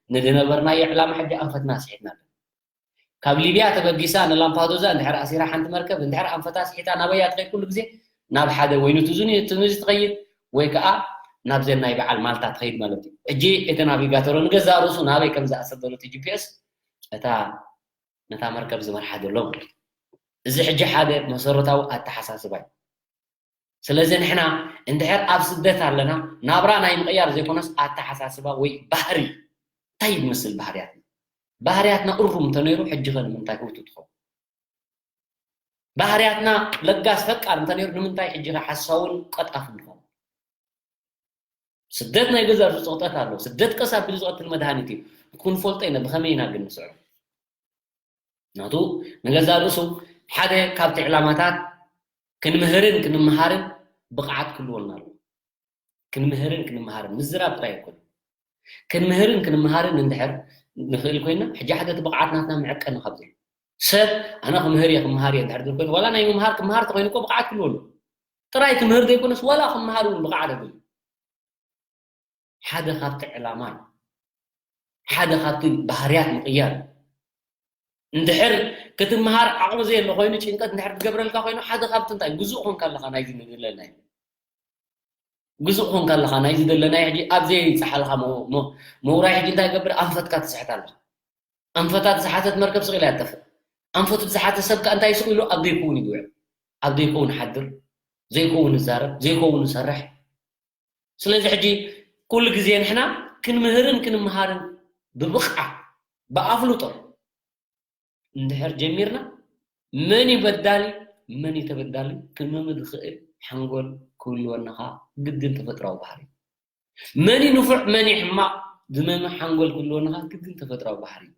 ንዝነበርናዮ ዕላማ ሕጂ ኣንፈትና ስሒትና ኣለና ካብ ሊብያ ተበጊሳ ንላምፓዱዛ እንድሕር ኣሲራ ሓንቲ መርከብ እንድሕር ኣንፈታ ስሒታ ናበይ እያ ትኸይድ ኩሉ ግዜ ናብ ሓደ ወይ ንቱዙኒ ቱኒዝ ትኸይድ ወይ ከዓ ናብዘን ናይ በዓል ማልታ ትኸይድ ማለት እዩ። ሕጂ እቲ ናቪጋተሮ ንገዛእ ርእሱ ናበይ ከም ዝኣሰር ዘሎ እቲ ጂ ፒ ኤስ እታ ነታ መርከብ ዝመርሓ ዘሎ ማለት እዩ። እዚ ሕጂ ሓደ መሰረታዊ ኣተሓሳስባ እዩ። ስለዚ ንሕና እንድሕር ኣብ ስደት ኣለና ናብራ ናይ ምቕያር ዘይኮነስ ኣተሓሳስባ ወይ ባህሪ እንታይ እዩ ዝመስል ባህርያትና? ባህርያትና እሩም እንተነይሩ ሕጂ ኸ ንምንታይ ህውቱ ትኸውን? ባህርያትና ለጋስ ፈቃር እንተነይሩ ንምንታይ ሕጂ ኸ ሓሳውን ቀጣፍን ንኸውን? ስደት ናይ ገዛ ርእሱ ጸቕጠት ኣሎ። ስደት ቀስ ኣቢሉ ዝቐትል መድሃኒት እዩ። ክንፈልጦ ኢና ብኸመይ ኢና ግን ንስዕሮ? ናቱ ንገዛ ርእሱ ሓደ ካብቲ ዕላማታት ክንምህርን ክንመሃርን ብቕዓት ክህልወና ኣለዎ። ክንምህርን ክንመሃርን ምዝራብ ጥራይ ኣይኮነን። ክንምህርን ክንመሃርን እንድሕር ንኽእል ኮይና ሕጂ ሓደ እቲ ብቕዓት ናትና መዐቀኒ ካብ ዘሎ ሰብ ኣነ ክምህር እየ ክመሃር እየ እንድሕር ዝብል ኮይኑ ዋላ ናይ ምምሃር ክመሃር ተኮይኑ እኮ ብቕዓት ክህልወሉ ጥራይ ክምህር ዘይኮነስ ዋላ ክመሃር እውን ብቕዓት የብሉ ሓደ ካብቲ ዕላማ ሓደ ካብቲ ባህርያት ምቕያር እንድሕር ክትምሃር ዓቕሚ ዘየለ ኮይኑ ጭንቀት እንድሕር ትገብረልካ ኮይኑ ሓደ ካብቲ እንታይ ግዙእ ኮንካ ኣለኻ ናይዚ ንደለናዮ ግዙእ ኮንካ ኣለኻ ናይዚ ደለናዮ ሕጂ ኣብ ዘይፀሓልኻ ምውራይ ሕጂ እንታይ ገብር ኣንፈትካ ትስሕት ኣለኻ ኣንፈታ ዝሓተት መርከብ ስቕ ኢላ እያ ትጠፍእ ኣንፈቱ ዝሓተ ሰብ ከ እንታይ ስቕ ኢሉ ኣብ ዘይከውን እዩ ዝውዕል ኣብ ዘይከውን ይሓድር ዘይከውን ይዛረብ ዘይከውን ይሰርሕ ስለዚ ሕጂ ኩሉ ግዜ ንሕና ክንምህርን ክንምሃርን ብብቕዓት ብኣፍልጦ እንድሕር ጀሚርና መን እዩ በዳሊ መን እዩ ተበዳሊ ክመምር ዝኽእል ሓንጎል ክህልወና ከዓ ግድን ተፈጥራዊ ባህሪ እዩ። መን እዩ ንፉዕ መን እዩ ሕማቕ ዝመምር ሓንጎል ክህልወና ከዓ ግድን ተፈጥራዊ ባህሪ እዩ።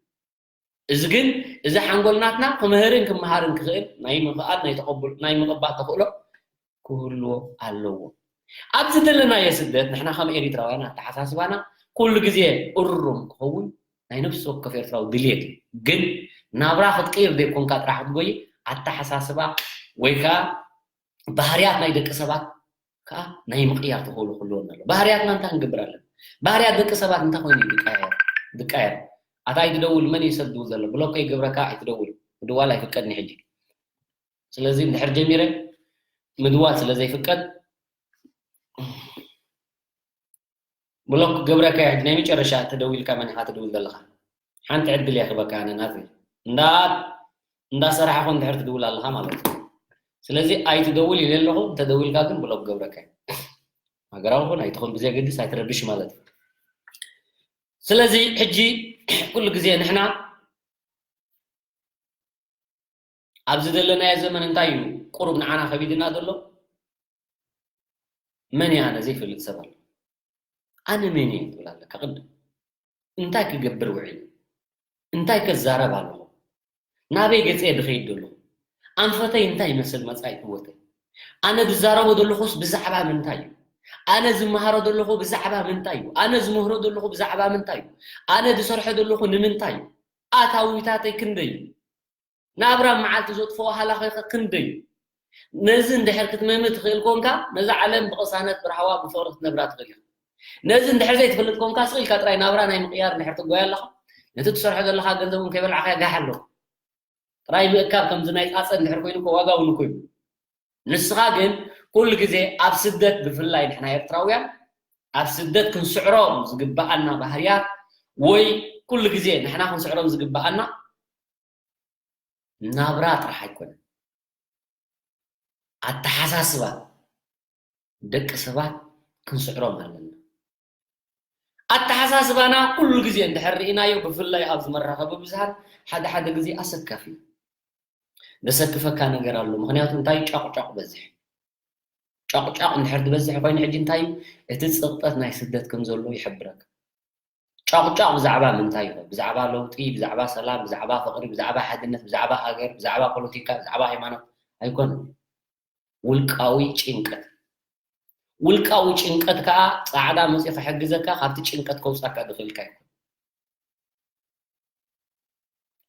እዚ ግን እዚ ሓንጎል ናትና ክምህርን ክመሃርን ክኽእል ናይ ምኽኣል ናይ ተቐቡል ናይ ምቕባል ተኽእሎ ክህልዎ ኣለዎ። ኣብዚ ዘለናዮ ስደት ንሕና ከም ኤሪትራውያን ኣተሓሳስባና ኩሉ ግዜ እሩም ክኸውን ናይ ነፍሲ ወከፍ ኤርትራዊ ድልየት እዩ። ግን ናብራ ክትቅይር ዘይኮንካ ጥራሕ ክትጎይ ኣተሓሳስባ ወይ ከዓ ባህርያት ናይ ደቂ ሰባት ከዓ ናይ ምቕያር ተኽእሎ ክህልወና ኣሎ። ባህርያትና እንታይ ክንገብር ኣለና? ባህርያት ደቂ ሰባት እንታይ ኮይኑ ድቃየር? ድቃየር ኣታ ኣይትደውል መን እዩ ሰብ ድውል ዘሎ ብሎኮ ይገብረካ ኣይትደውል ምድዋል ኣይፍቀድኒ ሕጂ ስለዚ እንድሕር ጀሚረ ምድዋል ስለ ዘይፍቀድ ብሎክ ክገብረካ እየ ሕጂ ናይ መጨረሻ ተደዊልካ መን ኢኻ ትድውል ዘለኻ ሓንቲ ዕድል እየ ክበካ ኣነ ናት እንዳ እንዳሰራሕኹ እንድሕር ትድውል ኣለኻ ማለት እዩ ስለዚ ኣይትደውል ኢለ ኣለኹ እንተደዊልካ ግን ብሎክ ክገብረካ እየ ሃገራዊ ኹን ኣይትኹን ብዘየገድስ ኣይትረብሽ ማለት እዩ ስለዚ ሕጂ ኩሉ ግዜ ንሕና ኣብዚ ዘለናዮ ዘመን እንታይ እዩ ቁሩብ ንዓና ከቢድና ዘሎ? መን እየ ኣነ ዘይፈልጥ ሰብ ኣሎ። ኣነ መን እየ ትብል ኣለካ ቅድም። እንታይ ክገብር ውዒሉ? እንታይ ከዛረብ ኣለኹ? ናበይ ገጸ ድኸይድ ዘለኹ? ኣንፈተይ እንታይ ይመስል መጻኢ ህይወተይ? ኣነ ዝዛረቦ ዘለኹስ ብዛዕባ ምንታይ እዩ? ኣነ ዝመሃሮ ዘለኹ ብዛዕባ ምንታይ እዩ? ኣነ ዝምህሮ ዘለኹ ብዛዕባ ምንታይ እዩ? ኣነ ዝሰርሖ ዘለኹ ንምንታይ እዩ? ኣታዊታተይ ክንደይ እዩ? ናብራ መዓልቲ ዘጥፍኦ ሃላኺ ኸ ክንደይ እዩ? ነዚ እንድሕር ክትመሚ ትኽእል ኮንካ፣ ነዛ ዓለም ብቕሳነት ብራህዋ ብፍቕሪ ክትነብራ ትኽእል ኢኻ። ነዚ እንድሕር ዘይትፈልጥ ኮንካ፣ ስቕ ኢልካ ጥራይ ናብራ ናይ ምቕያር እንድሕር ትጓየ ኣለኻ፣ ነቲ ትሰርሖ ዘለኻ ገንዘብ እውን ከይበላዕኻዮ ጋሕ ኣሎ። ጥራይ ምእካብ ከምዚ ናይ ጻጸ እንድሕር ኮይኑ እኮ ዋጋ እውን እኮ እዩ። ንስኻ ግን ኩሉ ግዜ ኣብ ስደት፣ ብፍላይ ንሕና ኤርትራውያን ኣብ ስደት ክንስዕሮም ዝግብኣና ባህርያት ወይ ኩሉ ግዜ ንሕና ክንስዕሮም ዝግብኣና ናብራ ጥራሕ ኣይኮነን፣ ኣተሓሳስባ ደቂ ሰባት ክንስዕሮም ኣለና። ኣተሓሳስባና ኩሉ ግዜ እንድሕር ርኢናዮ፣ ብፍላይ ኣብዚ መራኸቢ ብዙሃን ሓደ ሓደ ግዜ ኣሰካፊ እዩ። ዘሰክፈካ ነገር ኣሎ። ምኽንያቱ እንታይ? ጫቑጫቑ በዝሕ። ጫቑጫቕ እንድሕር ዝበዝሕ ኮይኑ፣ ሕጂ እንታይ እዩ? እቲ ጽቕጠት ናይ ስደት ከም ዘሎ ይሕብረካ። ጫቑጫቕ ብዛዕባ ምንታይ እዩ? ብዛዕባ ለውጢ፣ ብዛዕባ ሰላም፣ ብዛዕባ ፍቕሪ፣ ብዛዕባ ሓድነት፣ ብዛዕባ ሃገር፣ ብዛዕባ ፖለቲካ፣ ብዛዕባ ሃይማኖት ኣይኮነን። ውልቃዊ ጭንቀት። ውልቃዊ ጭንቀት ከኣ ጻዕዳ መጺኡ ክሕግዘካ፣ ካብቲ ጭንቀት ከውጻካ ዝኽእል ኣይኮነን።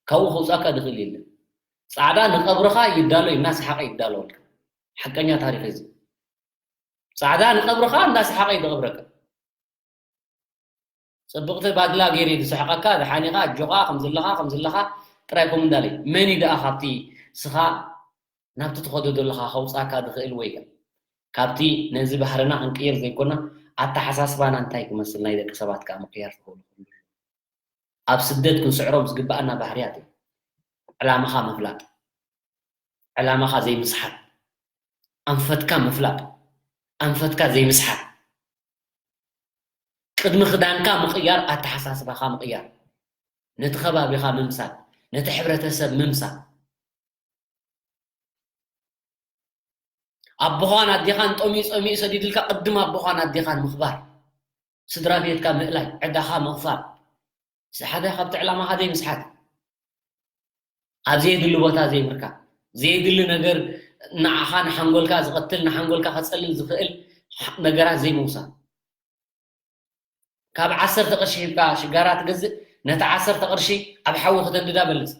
ካብኡ ከውጻካ ዝኽእል የለን። ጻዕዳ ንቐብርኻ ይዳሎ እዩ፣ እናሰሓቐ ይዳለወልካ። ሓቀኛ ታሪኽ እዚ። ጻዕዳ ንቐብርኻ እናሰሓቐ እዩ ዝቐብረካ። ጽብቕቲ ባድላ ገይሩ እዩ ዝስሕቐካ፣ ዝሓኒኻ፣ ኣጆኻ፣ ከምዚ ኣለኻ፣ ከምዚ ኣለኻ፣ ጥራይ ከምኡ እንዳለ እዩ። መን እዩ ደኣ ካብቲ ስኻ ናብቲ ትኸዶ ዘለኻ ከውጻካ ዝኽእል ወይ ከ ካብቲ ነዚ ባህርና ክንቅይር ዘይኮና ኣተሓሳስባና እንታይ ክመስል ናይ ደቂ ሰባት ከኣ ምቅያር ትኽእሉ። ኣብ ስደት ክንስዕሮም ዝግብኣና ባህርያት እዩ። ዕላማኻ ምፍላጥ፣ ዕላማኻ ዘይምስሓት፣ ኣንፈትካ ምፍላጥ፣ ኣንፈትካ ዘይምስሓት፣ ቅድሚ ክዳንካ ምቕያር፣ ኣተሓሳስባኻ ምቕያር፣ ነቲ ከባቢኻ ምምሳል፣ ነቲ ሕብረተሰብ ምምሳል። ኣቦኻን ኣዴኻን ጠሚዩ ጸሚኡ ሰዲድልካ፣ ቅድም ኣቦኻን ኣዴኻን ምኽባር፣ ስድራ ቤትካ ምእላይ፣ ዕዳኻ ምኽፋል፣ እዚ ሓደ ካብቲ ዕላማኻ ዘይምስሓት። ኣብ ዘየድሊ ቦታ ዘይምርካብ፣ ዘየድሊ ነገር ንዓኻ ንሓንጎልካ ዝቐትል፣ ንሓንጎልካ ከጸልል ዝኽእል ነገራት ዘይምውሳድ። ካብ ዓሰርተ ቅርሺ ሂብካ ሽጋራ ትገዝእ፣ ነቲ ዓሰርተ ቅርሺ ኣብ ሓዊ ከተንድዳ በልጽ።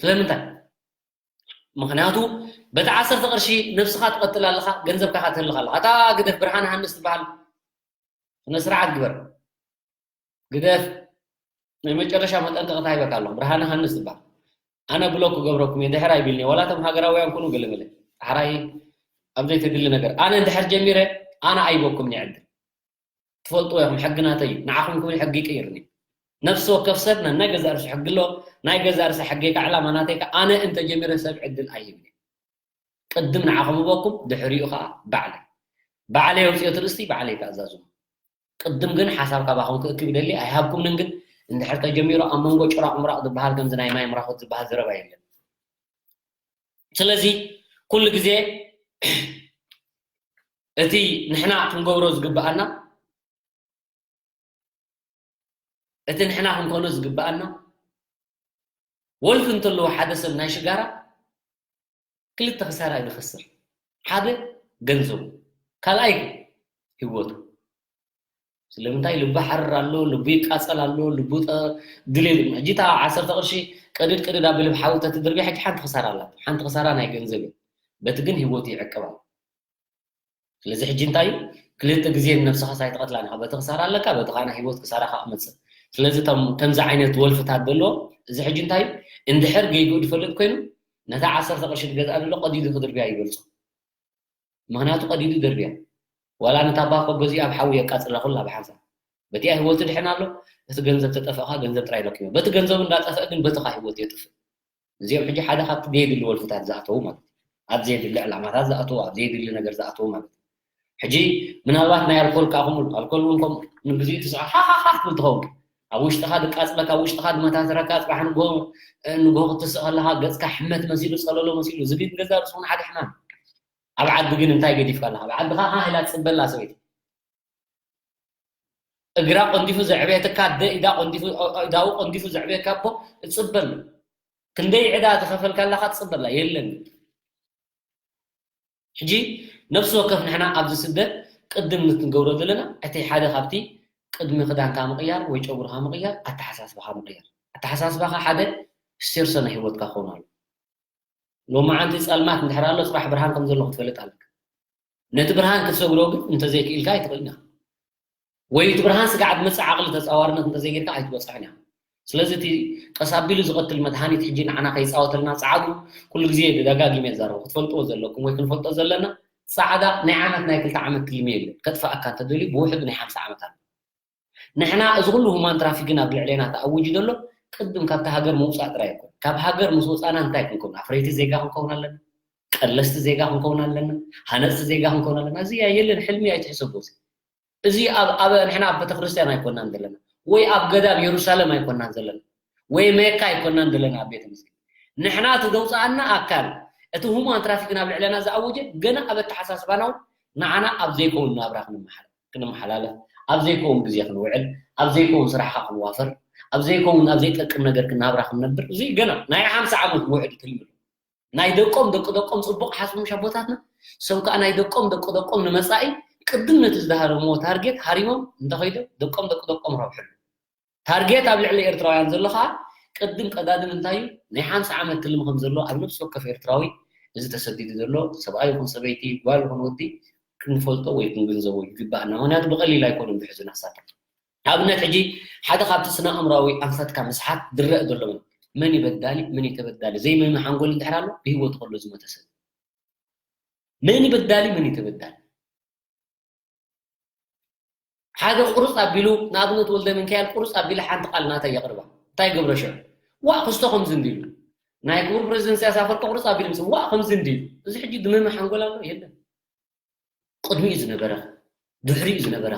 ስለምንታይ? ምኽንያቱ በቲ ዓሰርተ ቅርሺ ነብስኻ ትቐትል ኣለኻ፣ ገንዘብካ ከተህልኽ ኣለኻ። እታ ግደፍ ብርሃን ሃንስ ትበሃል ስነ ስርዓት ግበር። ግደፍ ናይ መጨረሻ መጠንቀቕታ ሂበካ ኣለኹ። ብርሃን ሃንስ ትበሃል። ኣነ ብሎክ ክገብረኩም እየ፣ ድሕር ኣይቢልኒ። ዋላ እቶም ሃገራውያን ኩኑ ገለመለ። ሓራይ ኣብ ዘይተድሊ ነገር። ኣነ እንድሕር ጀሚረ፣ ኣነ ኣይበኩም እየ ዕድል። ትፈልጥዎ ኢኹም፣ ሕጊ ናተይ እዩ። ንዓኹም ክብል ሕጊ ይቅይርኒ። ነፍሲ ወከፍ ሰብ ነናይ ገዛእ ርእሱ ሕጊ ኣሎ። ናይ ገዛእ ርእሰ ሕገይ ከኣ ዕላማ ናተይ ከኣ ኣነ እንተጀሚረ ሰብ ዕድል ኣይህብን እየ። ቅድም ንዓኹም ህበኩም፣ ድሕሪኡ ከኣ ባዕለይ። ባዕለይ ኣውፅኦ እቲ ርእስቲ፣ ባዕለይ ከኣዛዝሞ። ቅድም ግን ሓሳብ ካባኹም ክእክብ ይደሊ፣ ኣይሃብኩምንን ግን እንድሕር ተጀሚሩ ኣብ መንጎ ጭራቕ ምራቕ ዝበሃል ከምዚ ናይ ማይ ምራኹት ዝበሃል ዘረባ የለን። ስለዚ ኩሉ ግዜ እቲ ንሕና ክንገብሮ ዝግብኣና እቲ ንሕና ክንኮኖ ዝግብኣና ወልፊ እንተለዎ ሓደ ሰብ ናይ ሽጋራ ክልተ ክሳራ እዩ ዝኸስር። ሓደ ገንዘቡ፣ ካልኣይ ህይወቱ። ስለምንታይ ልቡ ሓርር ኣሎ፣ ልቡ ይቃጸል ኣሎ፣ ልቡ ጠ-፣ ድልል። ሕጂ እታ ዓሰርተ ቅርሺ ቅድድ ቅድድ ኣቢሉ ብሓዊ ተትድርብያ ሕጂ ሓንቲ ክሳራ ኣላ። ሓንቲ ክሳራ ናይ ገንዘብ እዩ። በቲ ግን ህይወቱ ይዕቅብ ኣሎ። ስለዚ ሕጂ እንታይ እዩ? ክልተ ግዜ ንነብስኻ ሳይትቐትላ ኢኻ። በቲ ክሳራ ኣለካ፣ በቲ ኻና ህይወት ክሳራኻ ክመጽእ። ስለዚ እቶም ከምዚ ዓይነት ወልፍታት ዘለዎ፣ እዚ ሕጂ እንታይ እዩ? እንድሕር ጌግኡ ዝፈልጥ ኮይኑ፣ ነታ ዓሰርተ ቅርሺ ዝገዝኣ ዘሎ ቀዲዱ ክድርብያ ይበልጾ። ምኽንያቱ ቀዲዱ ይደርብያ። ዋላ ነታ ባኮ ገዚኡ ኣብ ሓዊ የቃጽላ ኩላ ብሓንሳብ። በቲኣ ህይወቱ ድሕን ኣሎ፣ እቲ ገንዘብ ተጠፍእኻ ገንዘብ ጥራይ ለኪሞ። በቲ ገንዘቡ እንዳጠፍአ ግን በትኻ ህይወቱ የጥፍእ። እዚኦም ሕጂ ሓደ ካብቲ ዘየድሊ ወልፍታት ዝኣተዉ ማለት እዩ። ኣብ ዘየድሊ ዕላማታት ዝኣተዉ፣ ኣብ ዘየድሊ ነገር ዝኣተዉ ማለት እዩ። ሕጂ ምናልባት ናይ ኣልኮል ከኣ ከምኡ፣ ኣልኮል እውን ከምኡ ንግዚኡ ትስዓ፣ ሃሃሃ ትብል ትኸውን። ኣብ ውሽጥኻ ድቃጽለካ፣ ኣብ ውሽጥኻ ድመታተረካ፣ ጽባሕ ንግሆ፣ እ፣ ንግሆ ክትስእ ከለኻ ገጽካ ሕመት መሲሉ፣ ጸለሎ መሲሉ፣ እዚ ግን ገዛ ርእሱ እውን ሓደ ሕማም። ኣብ ዓዲ ግን እንታይ ገዲፍካ ኣለኻ? ኣብ ዓድኻ ሃ ኢላ ትጽበላ ሰበይቲ። እግራ ቆንዲፉ ዘዕብየትካ፣ ኣደ ኢዳ ቆንዲፉ፣ ኦ-፣ ኦ-፣ ኢዳኡ ቆንዲፉ ዘዕብየካ ኣቦ እጽበሉ። ክንደይ ዕዳ ዝኸፈልካ ኣለኻ ትጽበላ? የለን። ሕጂ ነፍሲ ወከፍ ንሕና ኣብዚ ስደት ቅድም ንትንገብሮ ዘለና፣ እቲ ሓደ ካብቲ ቅድሚ ክዳንካ ምቕያር ወይ ጨጉርኻ ምቕያር፣ ኣተሓሳስባኻ ምቕያር። ኣተሓሳስባኻ ሓደ ስቴርሶ ናይ ህይወትካ ክኸውን ኣሎ። ሎማዓንቲ ጸልማት እንድሕር ኣሎ፣ ጽባሕ ብርሃን ከም ዘሎ ክትፈልጥ ኣለካ። ነቲ ብርሃን ክትሰግሮ ግን እንተዘይክኢልካ ኣይትኽእልን ኢኻ። ወይ እቲ ብርሃን ስጋዕ ዝመጽእ ዓቕሊ ተጻዋርነት እንተዘይጌርካ ኣይትበጽሕን ኢኻ። ስለዚ እቲ ቀስ ኣቢሉ ዝቐትል መድሃኒት ሕጂ ንዓና ከይጻወተልና ጸዓዱ ኩሉ ግዜ ደጋጊመ ይዛረቡ። ክትፈልጥዎ ዘለኩም ወይ ክንፈልጦ ዘለና ጻዕዳ ናይ ዓመት ናይ ክልተ ዓመት ትልሚ የለን። ከጥፍኣካ እንተደልዩ ብውሕዱ ናይ ሓምሳ ዓመት ኣሎ። ንሕና እዚ ኩሉ ሁማን ትራፊክን ኣብ ልዕሌና ተኣዊጁ ዘሎ ቅድም ካብታ ሃገር ምውጻእ ጥራይ ኣይኮን። ካብ ሃገር ምስ ወጻና እንታይ ክንከውን? ኣፍረይቲ ዜጋ ክንከውን ኣለና። ቀለስቲ ዜጋ ክንከውን ኣለና። ሃነጽቲ ዜጋ ክንከውን ኣለና። እዚ የለን፣ ሕልሚ ኣይትሕሰቦ። እዚ ኣብ፣ ኣብ፣ ንሕና ኣብ ቤተክርስትያን ኣይኮናን ዘለና፣ ወይ ኣብ ገዳም የሩሳሌም ኣይኮናን ዘለና፣ ወይ ሜካ ኣይኮናን ዘለና ኣብ ቤተ መስጊድ። ንሕና እቲ ዘውፅኣና ኣካል፣ እቲ ሁማን ትራፊክ ናብ ልዕለና ዝኣወጀ፣ ገና ኣብ ኣተሓሳስባና እውን ንዓና ኣብ ዘይከውን ናብራ ክንመሓላ-፣ ክንመሓላለፍ፣ ኣብ ዘይከውን ግዜ ክንውዕል፣ ኣብ ዘይከውን ስራሕኻ ክንዋፈር፣ ኣብ ዘይከውን፣ ኣብ ዘይጠቅም ነገር ክናብራ ክንነብር፣ እዚ ገና ናይ ሓምሳ ዓመት ውዕድ ትልሚ ኣሎ። ናይ ደቆም ደቂ ደቆም ጽቡቕ ሓስቡ ምሽ ኣቦታትና፣ እሶም ከኣ ናይ ደቆም ደቂ ደቆም ንመጻኢ ቅድም ነቲ ዝደሃረምዎ ታርጌት ሃሪሞም እንተኸይዶም ደቆም ደቂ ደቆም ረብሕሉ። ታርጌት ኣብ ልዕሊ ኤርትራውያን ዘሎ ከኣ ቅድም ቀዳድም እንታይ እዩ? ናይ ሓምሳ ዓመት ትልሚ ከም ዘሎ ኣብ ነፍሲ ወከፍ ኤርትራዊ፣ እዚ ተሰዲዱ ዘሎ ሰብኣይ ይኹን ሰበይቲ፣ ጓል ይኹን ወዲ ክንፈልጦ ወይ ክንግንዘቦ ይግባኣና። ምኽንያቱ ብቐሊል ኣይኮኑን ዝሕዙና እሳቶም። ንኣብነት ሕጂ ሓደ ካብቲ ስነ ኣእምራዊ ኣንፈትካ ምስሓት ዝረአ ዘሎ መን እዩ በዳሊ፣ መን እዩ ተበዳሊ ዘይምንም ሓንጎል እንድሕር ኣሎ ብህይወቱ ከሎ ዝሞተ ሰብ። መን እዩ በዳሊ፣ መን እዩ ተበዳሊ? ሓደ ቁርፅ ኣቢሉ፣ ንኣብነት ወልደ ሚካኤል ቁርፅ ኣቢሉ ሓንቲ ቃል ናተይ የቕርባ። እንታይ ገብረ ሽዑ? ዋእ ክስቶ ከምዚ እንዲሉ። ናይ ክቡር ፕሬዚደንት ኢሳያስ ኣፈወርቂ ቁርፅ ኣቢሉ ምስ ዋእ ከምዚ እንዲሉ። እዚ ሕጂ ድምም ሓንጎል ኣሎ? የለን። ቅድሚኡ ዝነበረ፣ ድሕሪኡ ዝነበረ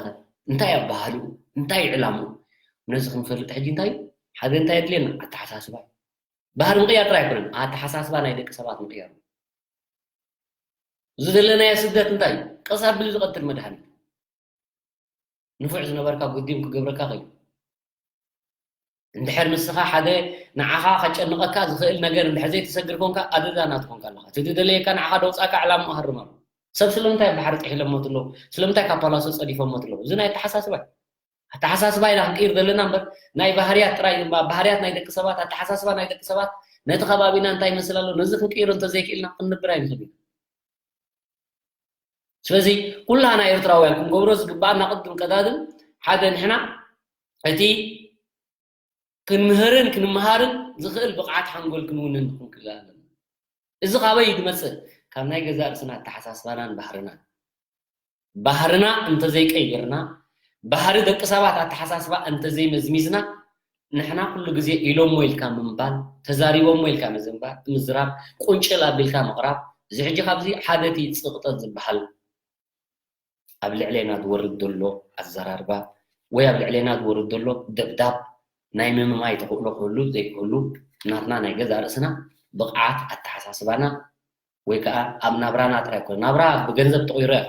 እንታይ ኣባህልኡ፣ እንታይ ዕላምኡ? ነዚ ክንፈልጥ ሕጂ እንታይ እዩ? ሓደ እንታይ የድልየና? ኣተሓሳስባ። ባህሪ ምቕያር ጥራይ ኣይኮነን፣ ኣተሓሳስባ ናይ ደቂ ሰባት ምቕያር። እዚ ዘለናዮ ስደት እንታይ እዩ? ቀስ ኣቢሉ ዝቐትል መድሃኒት። ንፉዕ ዝነበርካ ጉዲም ክገብረካ ኸይኑ። እንድሕር ንስኻ ሓደ ንዓኻ ከጨንቐካ ዝኽእል ነገር እንድሕር ዘይትሰግር ኮንካ፣ ኣደዳ ናትኮንካ ኣለኻ። እቲ ዝደለየካ ንዓኻ ደውጻካ ዕላምኡ ሃርም ኣሎ። ሰብ ስለምንታይ ኣብ ባሕሪ ጥሒሎሞ ትለዉ? ስለምንታይ ካብ ፓላሶ ጸዲፎሞ ትለዉ? እዚ ናይ ኣተሓሳስባ እዩ። ኣተሓሳስባ ኢና ክንቅይር ዘለና እምበር፣ ናይ ባህርያት ጥራይ፣ ባህርያት ናይ ደቂ ሰባት፣ ኣተሓሳስባ ናይ ደቂ ሰባት፣ ነቲ ከባቢና እንታይ ይመስል ኣሎ፣ ነዚ ክንቅይሮ እንተዘይክኢልና ክንነብር ኣይንኽእል ኢና። ስለዚ ኩላና ኤርትራውያን ክንገብሮ ዝግባኣና ቅድም ቀዳድም ሓደ ንሕና እቲ ክንምህርን ክንመሃርን ዝኽእል ብቕዓት ሓንጎል ክንውንን ክንክእል ኣለና። እዚ ካበይ እዩ ዝመጽእ? ካብ ናይ ገዛእ ርእስና ኣተሓሳስባናን ባህርናን። ባህርና እንተዘይቀይርና፣ ባህሪ ደቂ ሰባት ኣተሓሳስባ እንተዘይመዝሚዝና፣ ንሕና ኩሉ ግዜ ኢሎሞ ኢልካ ምንባል፣ ተዛሪቦሞ ኢልካ ምዝንባል፣ ምዝራብ፣ ቁንጭል ኣቢልካ ምቕራብ፣ እዚ ሕጂ ካብዚ ሓደ እቲ ጽቕጠት ዝበሃል ኣብ ልዕሌና ዝወርድ ዘሎ ኣዘራርባ ወይ ኣብ ልዕሌና ዝወርድ ዘሎ ደብዳብ ናይ ምምማይ ተኽእሎ ክህሉ ዘይክህሉ ናትና ናይ ገዛእ ርእስና ብቕዓት ኣተሓሳስባና ወይ ከኣ ኣብ ናብራና ጥራይ ኣይኮነ። ናብራ ብገንዘብ ትቕይሮ ኢኻ።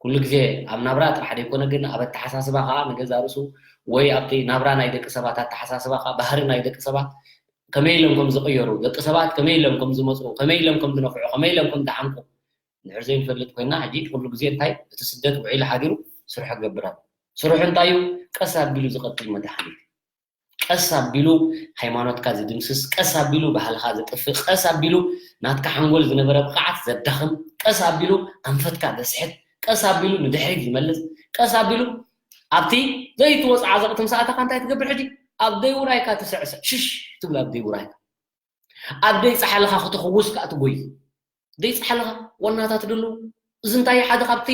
ኩሉ ግዜ ኣብ ናብራ ጥራሕ ዘይኮነ ግን ኣብ ኣተሓሳስባ ከኣ ንገዛእ ርእሱ ወይ ኣብቲ ናብራ ናይ ደቂ ሰባት ኣተሓሳስባ ከኣ ባህሪ ናይ ደቂ ሰባት ከመይ ኢሎም ከም ዝቕየሩ፣ ደቂ ሰባት ከመይ ኢሎም ከም ዝመጽኡ፣ ከመይ ኢሎም ከም ዝነፍዑ፣ ከመይ ኢሎም ከም ዝሓምቁ እንድሕር ዘይንፈልጥ ኮይና፣ ሕጂ ኩሉ ግዜ እንታይ እቲ ስደት ውዒሉ ሓዲሩ ስርሑ ክገብር ኣሎ። ስርሑ እንታይ እዩ? ቀስ ኣቢሉ ዝቐትል መድሃኒት። ቀስ ኣቢሉ ሃይማኖትካ ዝድምስስ፣ ቀስ ኣቢሉ ባህልኻ ዘጥፍእ፣ ቀስ ኣቢሉ ናትካ ሓንጎል ዝነበረ ብቕዓት ዘዳኽም፣ ቀስ ኣቢሉ ኣንፈትካ ዘስሕት፣ ቀስ ኣቢሉ ንድሕሪት ዝመልስ፣ ቀስ ኣቢሉ ኣብቲ ዘይትወጽዓ ዘቕቲ ምስ ኣተኻ እንታይ ትገብር ሕጂ? ኣብ ደይ ውራይካ ትስዕስዕ፣ ሽሽ ትብል ኣብ ደይ ውራይካ። ኣብ ደይ ጻሕልኻ ክትኽውስ ከኣ ትጎይ። ደይ ጻሕልኻ ዋናታት ደለዉ። እዚ እንታይ ሓደ ካብቲ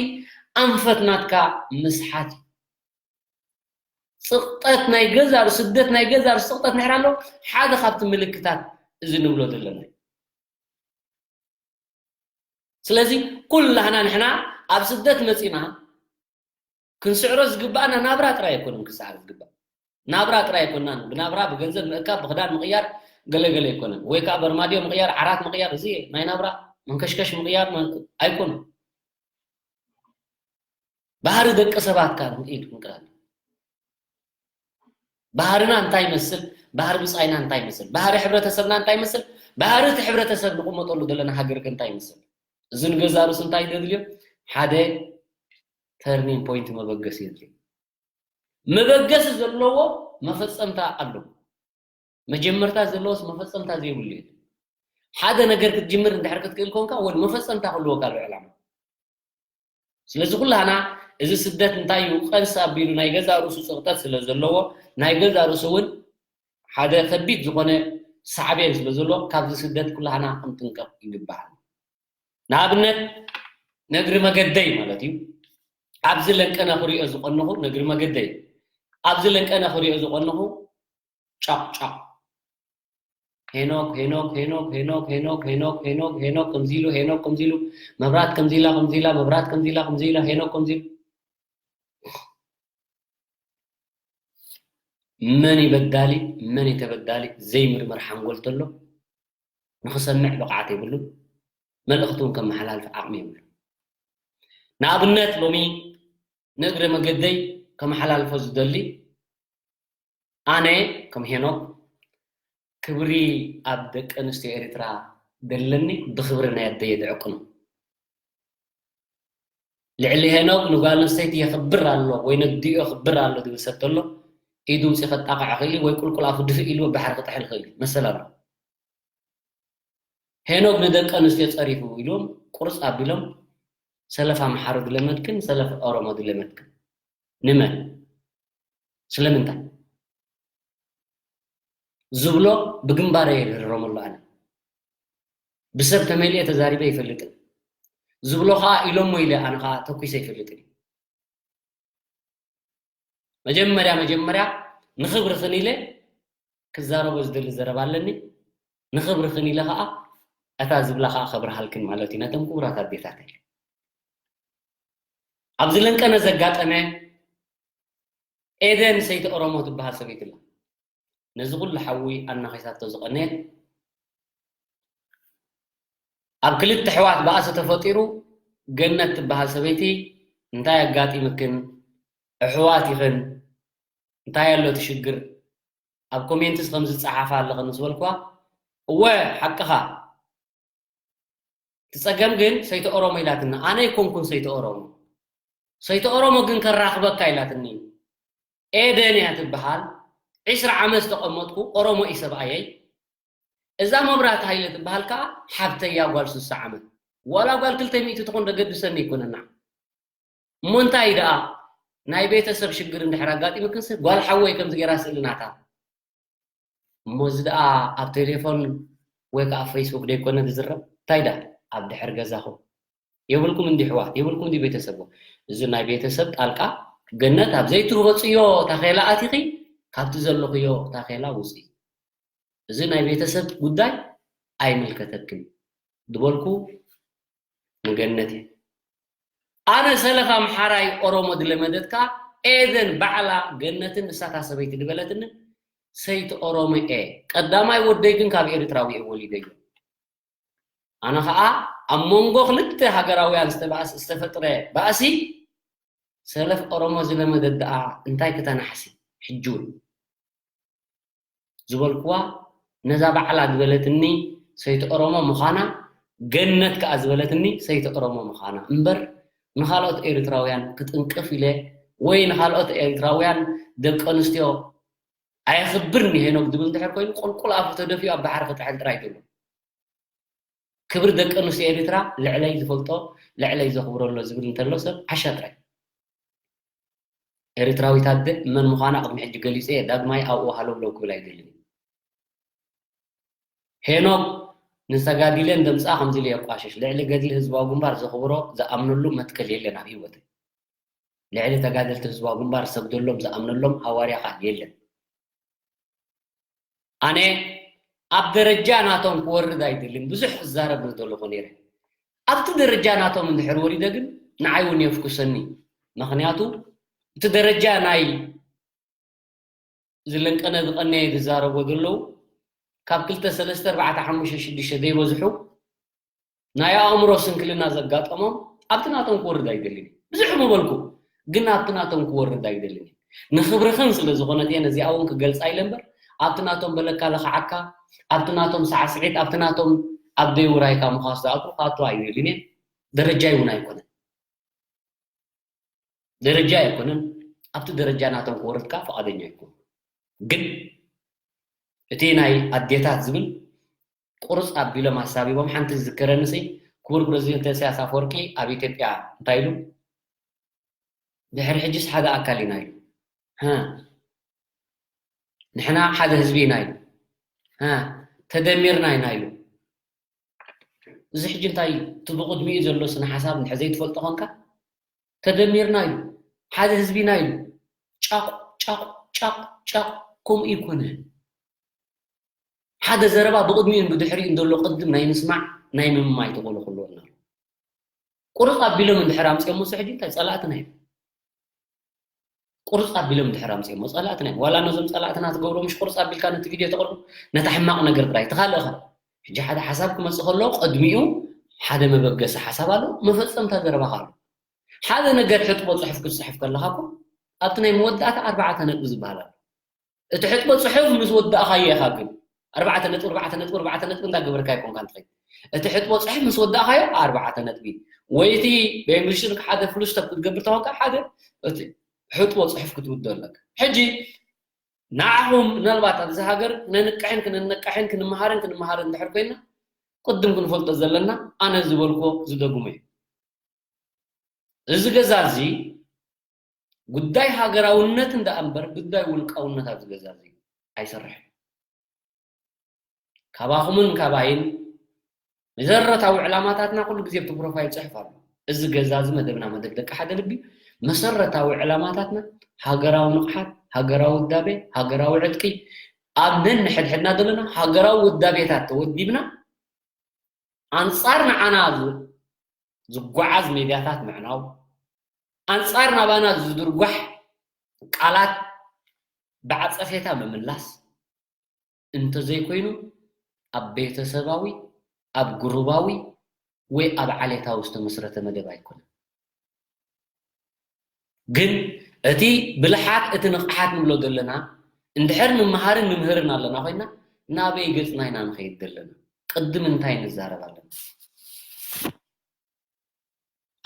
ኣንፈት ናትካ ምስሓት እዩ። ጽቕጠት ናይ ገዛእ ርእሱ፣ ስደት ናይ ገዛእ ርእሱ ጽቕጠት እንድሕር ኣሎ፣ ሓደ ካብቲ ምልክታት እዚ ንብሎ ዘለና እዩ። ስለዚ ኩላህና ንሕና ኣብ ስደት መጺና ክንስዕሮ ዝግባኣና ናብራ ጥራይ ኣይኮነን ክሰዓር ዝግባእ። ናብራ ጥራይ ኣይኮናን። ብናብራ፣ ብገንዘብ ምእካብ፣ ብኽዳን ምቕያር ገለገለ ኣይኮነን። ወይ ከዓ በርማድዮ ምቕያር፣ ዓራት ምቕያር፣ እዚ ናይ ናብራ መንከሽከሽ ምቕያር መ-፣ ኣይኮነን። ባህሪ ደቂ ሰባት ከዓ ንርኢ ክንቅረብ። ባህርና እንታይ ይመስል? ባህሪ ብጻይና እንታይ ይመስል? ባህሪ ሕብረተሰብና እንታይ ይመስል? ባህሪ እቲ ሕብረተሰብ ንቕመጠሉ ዘለና ሃገር ከ እንታይ ይመስል? እዚ ንገዛ ርእሱ እንታይ ደድልዮ? ሓደ ተርኒንግ ፖይንት፣ መበገሲ የድልዮ። መበገሲ ዘለዎ መፈጸምታ ኣለዎ። መጀመርታ ዘለዎስ መፈጸምታ ዘይብሉ እዩ። ሓደ ነገር ክትጅምር እንድሕር ክትክእል ኮንካ፣ ወዲ መፈጸምታ ክህልወካ ኣለዎ ዕላማ። ስለዚ ኩላህና እዚ ስደት እንታይ እዩ? ቀንስ ኣቢሉ ናይ ገዛ ርእሱ ጸቕጠት ስለ ዘለዎ፣ ናይ ገዛ ርእሱ እውን ሓደ ከቢድ ዝኾነ ሳዕቤን ስለ ዘለዎ፣ ካብዚ ስደት ኩላህና ክንጥንቀቕ ይግባእ። ንኣብነት፣ ነግሪ መገደይ ማለት እዩ። ኣብዚ ለንቀነ ክሪኦ ዝቐነኹ ነግሪ መገደይ፣ ኣብዚ ለንቀነ ክሪኦ ዝቐነኹ ጫቕ ጫቕ፣ ሄኖክ፣ ሄኖክ፣ ሄኖክ፣ ሄኖክ፣ ሄኖክ፣ ሄኖክ፣ ሄኖክ፣ ሄኖክ ከምዚ ኢሉ፣ ሄኖክ ከምዚ ኢሉ፣ መብራት ከምዚ ኢላ፣ ከምዚ ኢላ፣ መብራት ከምዚ ኢላ፣ ከምዚ ኢላ፣ ሄኖክ ከምዚ ኢሉ። መን እዩ በዳሊ፣ መን እዩ ተበዳሊ ዘይምርመር ሓንጎል ተሎ፣ ንኽሰምዕ ብቕዓት የብሉን፣ መልእኽቲ እውን ከመሓላልፍ ዓቕሚ የብሉን። ንኣብነት፣ ሎሚ ንእግረ መገደይ ከመሓላልፎ ዝደሊ፣ ኣነ ከም ሄኖክ ክብሪ ኣብ ደቂ ኣንስትዮ ኤርትራ ደለኒ፣ ብክብሪ ናይ ኣደየ ድዕቅኖ። ልዕሊ ሄኖክ ንጓል ኣንስተይቲ የኽብር ኣሎ ወይ ነዲኡ የኽብር ኣሎ ዝብል ሰብ ተሎ፣ ኢዱ ውፂ ከጣቕዕ ይኽእል እዩ፣ ወይ ቁልቁል ኣፉ ድፍእ ኢሉ ባሕሪ ክጥሕል ይኽእል እዩ። መሰል ኣሎ። ሄኖክ ንደቂ ኣንስትዮ ጸሪፉ ኢሎም ቁርጽ ኣቢሎም፣ ሰለፍ ኣምሓሩ ድለመድክን፣ ሰለፍ ኦሮሞ ድለመድክን። ንመን? ስለምንታይ? ዝብሎ ብግንባረ የርህረመሉ ኣነ። ብሰብ ተመሊኤ ተዛሪበ ኣይፈልጥን። ዝብሎ ኸኣ ኢሎሞ ኢለ ኣነ ኸኣ ተኩሰ ኣይፈልጥን። መጀመርያ፣ መጀመርያ ንኽብርኽን ኢለ ክዛረቦ ዝደሊ ዘረባ ኣለኒ። ንኽብርኽን ኢለ ኸኣ እታ ዝብላ ኸኣ ከብርሃልክን ማለት እዩ፣ ነተን ክቡራት ኣዴታተይ። ኣብዚ ለንቀነ ዘጋጠመ ኤደን ሰይቲ ኦሮሞ ትበሃል ሰበይቲ ኣላ። ነዚ ኩሉ ሓዊ ኣናኺሳቶ ዝቐነየት፣ ኣብ ክልተ ኣሕዋት ባእሲ ተፈጢሩ፣ ገነት ትበሃል ሰበይቲ፣ እንታይ ኣጋጢምክን? ኣሕዋት ኢኽን? እንታይ ኣሎ እቲ ሽግር? ኣብ ኮሜንትስ ከም ዝጸሓፋ ኣለኽን ምስ በልኩዋ፣ እወ፣ ሓቅኻ። እቲ ጸገም ግን ሰይቲ ኦሮሞ ኢላትና፣ ኣነ ኣይኮንኩን ሰይቲ ኦሮሞ። ሰይቲ ኦሮሞ ግን ከራኽበካ ኢላትኒ። ኤደን እያ ትበሃል። ዒስራ ዓመት ዝተቐመጥኩ ኦሮሞ እዩ ሰብኣየይ። እዛ መብራት ሃይለ ትበሃል ከኣ ሓብተያ ጓል ስሳ ዓመት። ዋላ ጓል ክልተ ሚእቲ ትኹን ደገድሰኒ ኣይኮነና። እሞ እንታይ ደኣ ናይ ቤተሰብ ሽግር እንድሕር ኣጋጢምክንስ ጓል ሓወይ ከምዚ ገይራ ስእሊ ናታ። እሞ እዚ ደኣ ኣብ ቴሌፎን ወይ ከኣ ኣብ ፌስቡክ ደይኮነ ዝዝረብ? እንታይ ደኣ ኣብ ድሕሪ ገዛኹም? የብልኩም እንዲ ኣሕዋት፣ የብልኩም እንዲ ቤተሰብ። እዚ ናይ ቤተሰብ ጣልቃ ገነት ኣብ ዘይትወጽዮ ታኼላ ኣቲኺ ካብቲ ዘለኽዮ ታኼላ ውጽኢ። እዚ ናይ ቤተሰብ ጉዳይ ኣይምልከተክን ዝበልኩ ንገነት እየ። ኣነ ሰለፍ ኣምሓራይ ኦሮሞ ድለመደት ከኣ ኤደን ባዕላ ገነትን ንሳታ ሰበይቲ ድበለትኒ ሰይቲ ኦሮሞ እየ። ቀዳማይ ወደይ ግን ካብ ኤርትራዊ እየ ወሊደዮ። ኣነ ኸኣ ኣብ መንጎ ክልተ ሃገራውያን ዝተባእስ-፣ ዝተፈጥረ ባእሲ ሰለፍ ኦሮሞ ዝለመደት ደኣ እንታይ ክተናሕሲ ሕጂ እውን? ዝበልኩዋ ነዛ ባዕላ ዝበለትኒ ሰይቲ ኦሮሞ ምዃና፣ ገነት ከኣ ዝበለትኒ ሰይቲ ኦሮሞ ምዃና እምበር ንኻልኦት ኤርትራውያን ክጥንቅፍ ኢለ ወይ ንኻልኦት ኤርትራውያን ደቂ ኣንስትዮ ኣየኽብርን እዩ ሄኖክ ዝብል እንድሕር ኮይኑ ቁልቁል ኣፉ ተደፊኡ ኣብ ባሕሪ ክጥሕል ጥራይ ዘሎ። ክብሪ ደቂ ኣንስትዮ ኤርትራ ልዕለይ ዝፈልጦ ልዕለይ ዘኽብሮ ኣሎ ዝብል እንተሎ ሰብ ዓሻ ጥራይ። ኤርትራዊት ኣደ መን ምዃና ቅድሚ ሕጂ ገሊጸ እየ፣ ዳግማይ ኣብኡ ሃለውለው ክብል ኣይደልን። ሄኖክ ንተጋዲለን ደምጻ ከምዚ ኢሉ የቋሽሽ። ልዕሊ ገድሊ ህዝባዊ ግንባር ዘኽብሮ ዝኣምነሉ መትከል የለን ኣብ ህይወተይ። ልዕሊ ተጋደልቲ ህዝባዊ ግንባር ዝሰግደሎም ዝኣምነሎም ሃዋርያ ኸኣ የለን። ኣነ ኣብ ደረጃ ናቶም ክወርድ ኣይደልን፣ ብዙሕ ክዛረብ ምደለኹ ነይረ። ኣብቲ ደረጃ ናቶም እንድሕር ወሪደ ግን ንዓይ እውን የፍኩሰኒ። ምኽንያቱ እቲ ደረጃ ናይ ዝልንቀነ ዝቐነየ ዝዛረቦ ዘለዉ ካብ ክልተ ሰለስተ ኣርባዕተ ሓሙሽተ ሽዱሽተ ዘይበዝሑ ናይ ኣእምሮ ስንክልና ዘጋጠሞም ኣብቲ ናቶም ክወርድ ኣይደልን እዩ። ብዙሕ ምበልኩ ግን ኣብቲ ናቶም ክወርድ ኣይደልን እዩ። ንኽብርኽን ስለ ዝኾነት እየ ነዚኣ እውን ክገልጻ ኢለ እምበር ኣብቲ ናቶም በለካ ለኽዓካ ኣብቲ ናቶም ሳዕስዒት ኣብቲ ናቶም ኣብ ደይ ውራይካ ምዃስ ዝኣቱ ካቶ ኣይደልን እየ። ደረጃ እውን ኣይኮነን። ደረጃ ኣይኮነን። ኣብቲ ደረጃ ናቶም ክወርድካ ፍቓደኛ ኣይኮኑ። ግን እቲ ናይ ኣዴታት ዝብል ቁርፅ ኣቢሎም ኣሳቢቦም ሓንቲ ዝዝከረኒ ሲ ክቡር ፕረዚደንት ኢሳያስ ኣፈወርቂ ኣብ ኢትዮጵያ እንታይ ኢሉ ድሕሪ ሕጅስ ሓደ ኣካል ኢና ኢሉ ንሕና ሓደ ህዝቢ ኢና ኢሉ ተደሚርና ኢና ኢሉ እዚ ሕጂ እንታይ እቲ ብቕድሚኡ ዘሎ ስነ ሓሳብ እንድሕር ዘይትፈልጦ ኮንካ ተደሚርና ኢሉ ሓደ ህዝቢና ኢሉ ጫቕ ጫቕ ጫቕ ጫቕ ከምኡ ይኮነ ሓደ ዘረባ ብቕድሚኡን ብድሕሪኡን ዘሎ ቅድም ናይ ምስማዕ ናይ ምምማይ ተኽእሎ ክህልወና ኣሎ ቁርፅ ኣቢሎም እንድሕር ኣምፅኦሞ ሲ ሕጂ እንታይ ፀላእትና እዮም ቁርፅ ኣቢሎም ድሕር ኣምፅኦሞ ፀላእትና እዮም ዋላ ነዞም ፀላእትና ትገብሮ ምሽ ቁርፅ ኣቢልካ ነቲ ቪድዮ ተቕርቡ ነታ ሕማቕ ነገር ጥራይ ተኻልእኻ ሕጂ ሓደ ሓሳብ ክመፅእ ከሎ ቅድሚኡ ሓደ መበገሲ ሓሳብ ኣሎ መፈፀምታ ዘረባኻ ኣሎ ሓደ ነገር ሕጥቦ ፅሑፍ ክትፅሕፍ ከለኻ እኮ ኣብቲ ናይ መወዳእታ ኣርባዕተ ነጥቢ ዝበሃል ኣሎ እቲ ሕጥቦ ፅሑፍ ምስ ወዳእኻዮ ኢኻ ግን ኣርባዕተ ነጥቢ ኣርባዕተ ነጥቢ ኣርባዕተ ነጥቢ እንዳገበርካ ኣይኮንካ እንትኸይ እቲ ሕጥቦ ፅሑፍ ምስ ወዳእኻዮ ኣርባዕተ ነጥቢ ወይ እቲ ብእንግሊሽ ሓደ ፍሉስተ ክትገብር ተኾንካ ሓደ እቲ ሕጥቦ ፅሑፍ ክትውዶ ኣለካ ሕጂ ንዓኹም ምናልባት ኣብዚ ሃገር ክነንቅሕን ክነነቅሕን ክንመሃርን ክንመሃርን እንድሕር ኮይና ቅድም ክንፈልጦ ዘለና ኣነ ዝበልኮ ዝደግሞ እዩ እዚ ገዛ እዚ ጉዳይ ሃገራውነት እንዳ እምበር ጉዳይ ውልቃውነት ኣብዚ ገዛ እዚ ኣይሰርሕን ካባኹምን ካባይን መሰረታዊ ዕላማታትና ኩሉ ግዜ ኣብቲ ፕሮፋይል ፅሑፍ ኣሎ እዚ ገዛ እዚ መደብና መደብ ደቂ ሓደ ልቢ መሰረታዊ ዕላማታትና ሃገራዊ ንቕሓት ሃገራዊ ውዳቤ ሃገራዊ ዕጥቂ ኣብ ነንሕድሕድና ዘለና ሃገራዊ ውዳቤታት ተወዲብና ኣንጻር ንዓና ዝጓዓዝ ሜድያታት ምዕናው፣ ኣንጻር ናባና ዝድርጓሕ ቃላት ብዓጸፌታ ምምላስ እንተዘይኮይኑ ኣብ ቤተሰባዊ፣ ኣብ ጉሩባዊ ወይ ኣብ ዓሌታዊ ዝተመስረተ መደብ ኣይኮነን። ግን እቲ ብልሓት እቲ ንቕሓት ንብሎ ዘለና እንድሕር ንምሃርን ንምህርን ኣለና ኮይና ናበይ ገፅና ኢና ንኸይድ ዘለና ቅድም እንታይ ንዛረብ ኣለና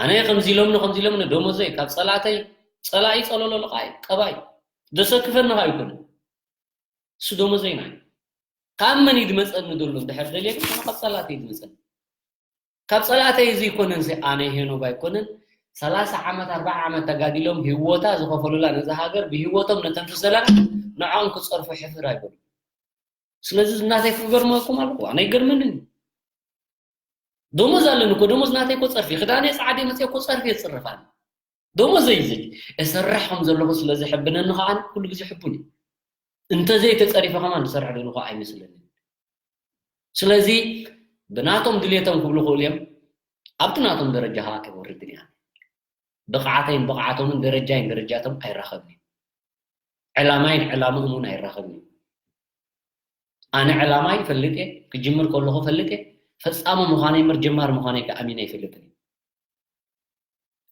ኣነ ከምዚ ኢሎምኒ ከምዚ ኢሎምኒ ደሞዘይ ካብ ፀላእተይ ፀላኢ ፀለሎ ልቃይ ቀባይ ዘሰክፈኒ ካ ይኮነ እሱ ደሞዘይና ካብ መን እዩ ዝመፀኒ ዘሎ እንድሕር ደልየ ግን ካብ ፀላእተይ ዝመፀኒ ካብ ፀላእተይ እዚ ይኮነን ሲ ኣነ ሄኖግ ኣይኮነን ሰላሳ ዓመት ኣርባዓ ዓመት ተጋዲሎም ህወታ ዝኸፈሉላ ነዛ ሃገር ብህወቶም ነተንፍስ ዘለና ንዖም ክፀርፉ ሕፍር ኣይበሉ ስለዚ ናተይ ክገርመኩም ኣለኩ ኣነ ይገርመንን ደሞዝ ኣለኒ እኮ ደሞዝ ናተይ እኮ ፀርፊ ክዳነ ፀዓደ መፅየ እኮ ፀርፊ የፅርፍ ኣነ ደሞዘይ ዝጅ እሰርሕ ከም ዘለኹ ስለ ዝሕብነኒ ከዓ ኩሉ ግዜ ሕቡን እዩ እንተዘይ ተፀሪፈ ከማን ዝሰርሕ ዘለኹ ኣይመስለኒ ስለዚ ብናቶም ድሌቶም ክብሉ ክእሉ እዮም ኣብቲ ናቶም ደረጃ ከዓ ኣይወርድን እያ ብቕዓተይን ብቕዓቶምን ደረጃይን ደረጃቶም ኣይራኸብን እዩ ዕላማይን ዕላምኡን እውን ኣይራኸብን እዩ ኣነ ዕላማይ ይፈልጥ እየ ክጅምር ከለኹ ፈልጥ እየ ፈፃሚ ምዃነይ ምር ጀማር ምዃነይ ከኣሚነ ኣይፈልጥን እዩ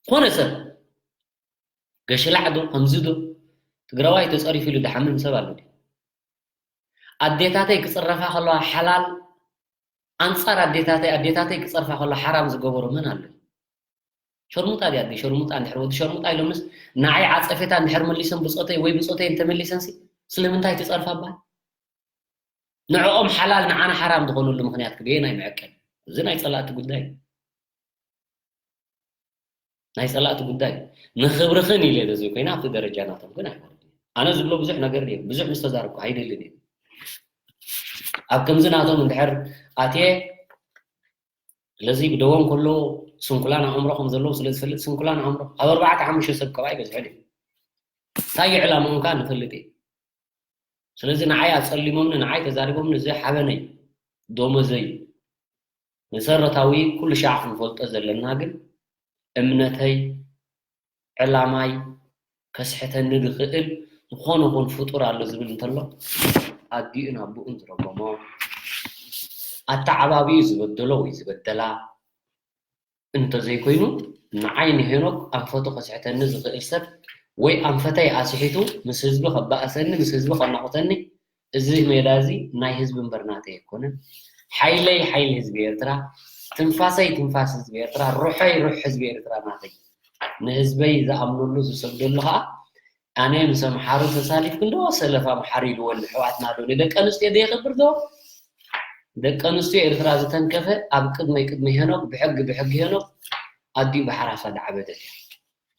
ዝኾነ ሰብ ገሽላዕ ዶ ከምዚ ዶ ትግራዋይ ተፀሪፉ ኢሉ ድሓምም ሰብ ኣሎ ኣዴታተይ ክፅረፋ ከለዋ ሓላል ኣንፃር ኣዴታተይ ኣዴታተይ ክፀርፋ ከሎ ሓራም ዝገበሩ መን ኣሎ ሸርሙጣ ድያ ኣደ ሸርሙጣ እንድሕር ወዲ ሸርሙጣ ኢሎምስ ንዓይ ዓፀፌታ እንድሕር መሊሶም ብፆተይ ወይ ብፆተይ እንተመሊሰንሲ ስለምንታይ ትፀርፋ ባል ንዕኦም ሓላል ንዓና ሓራም ዝኾነሉ ምኽንያት ክበየናይ መዐቀኒ እዚ ናይ ፀላእቲ ጉዳይ ናይ ፀላእቲ ጉዳይ ንኽብርኽን ኢለ ተዘይኮይነ ኣብቲ ደረጃ ናቶም ግን ኣይኮነ ኣነ ዝብሎ ብዙሕ ነገር እየ ብዙሕ ምስ ተዛርኩ ኣይደልን እየ ኣብ ከምዚ ናቶም እንድሕር ኣትየ ስለዚ ብደዎም ከሎ ስንኩላን ኣእምሮ ከም ዘለዉ ስለ ዝፈልጥ ስንኩላን ኣእምሮ ኣብ ኣርባዕተ ሓሙሽተ ሰብ ከባይ በዝሕል እዩ እንታይ ዕላምኦም ከዓ ንፈልጥ እየ ስለዚ ንዓይ ኣፀሊሞምኒ ንዓይ ተዛሪቦምኒ እዚ ሓበነይ ደሞዘይ መሰረታዊ ኩሉ ሻዕ ክንፈልጦ ዘለና ግን እምነተይ ዕላማይ ከስሕተኒ ዝኽእል ዝኾነ ኾን ፍጡር ኣሎ ዝብል እንተሎ ኣዲኡን ኣቦኡን ዝረገሞ ኣተዓባቢኡ ዝበደሎ ወይ ዝበደላ እንተዘይኮይኑ ንዓይ ንሄኖክ ኣንፈቱ ከስሕተኒ ዝኽእል ሰብ ወይ ኣንፈተይ ኣስሒቱ ምስ ህዝቢ ከባእሰኒ ምስ ህዝቢ ከናቑተኒ እዚ ሜዳ እዚ ናይ ህዝቢ እምበር ናተይ ኣይኮነን። ሓይለይ ሓይሊ ህዝቢ ኤርትራ፣ ትንፋሰይ ትንፋስ ህዝቢ ኤርትራ፣ ሩሐይ ሩሕ ህዝቢ ኤርትራ ናተይ። ንህዝበይ ዝኣምነሉ ዝሰግደሉ ኸኣ ኣነ ምስ ኣምሓሩ ተሳሊፍኩ እንዶ ሰለፍ ኣምሓሩ ኢልወን ኣሕዋትና ዶ ንደቂ ኣንስትዮ ደየኽብር ዶ? ደቂ ኣንስትዮ ኤርትራ ዝተንከፈ ኣብ ቅድመይ ቅድሚ ሄኖክ ብሕጊ ብሕጊ ሄኖክ ኣዲኡ ብሓራፋ ዳዓበደት እያ።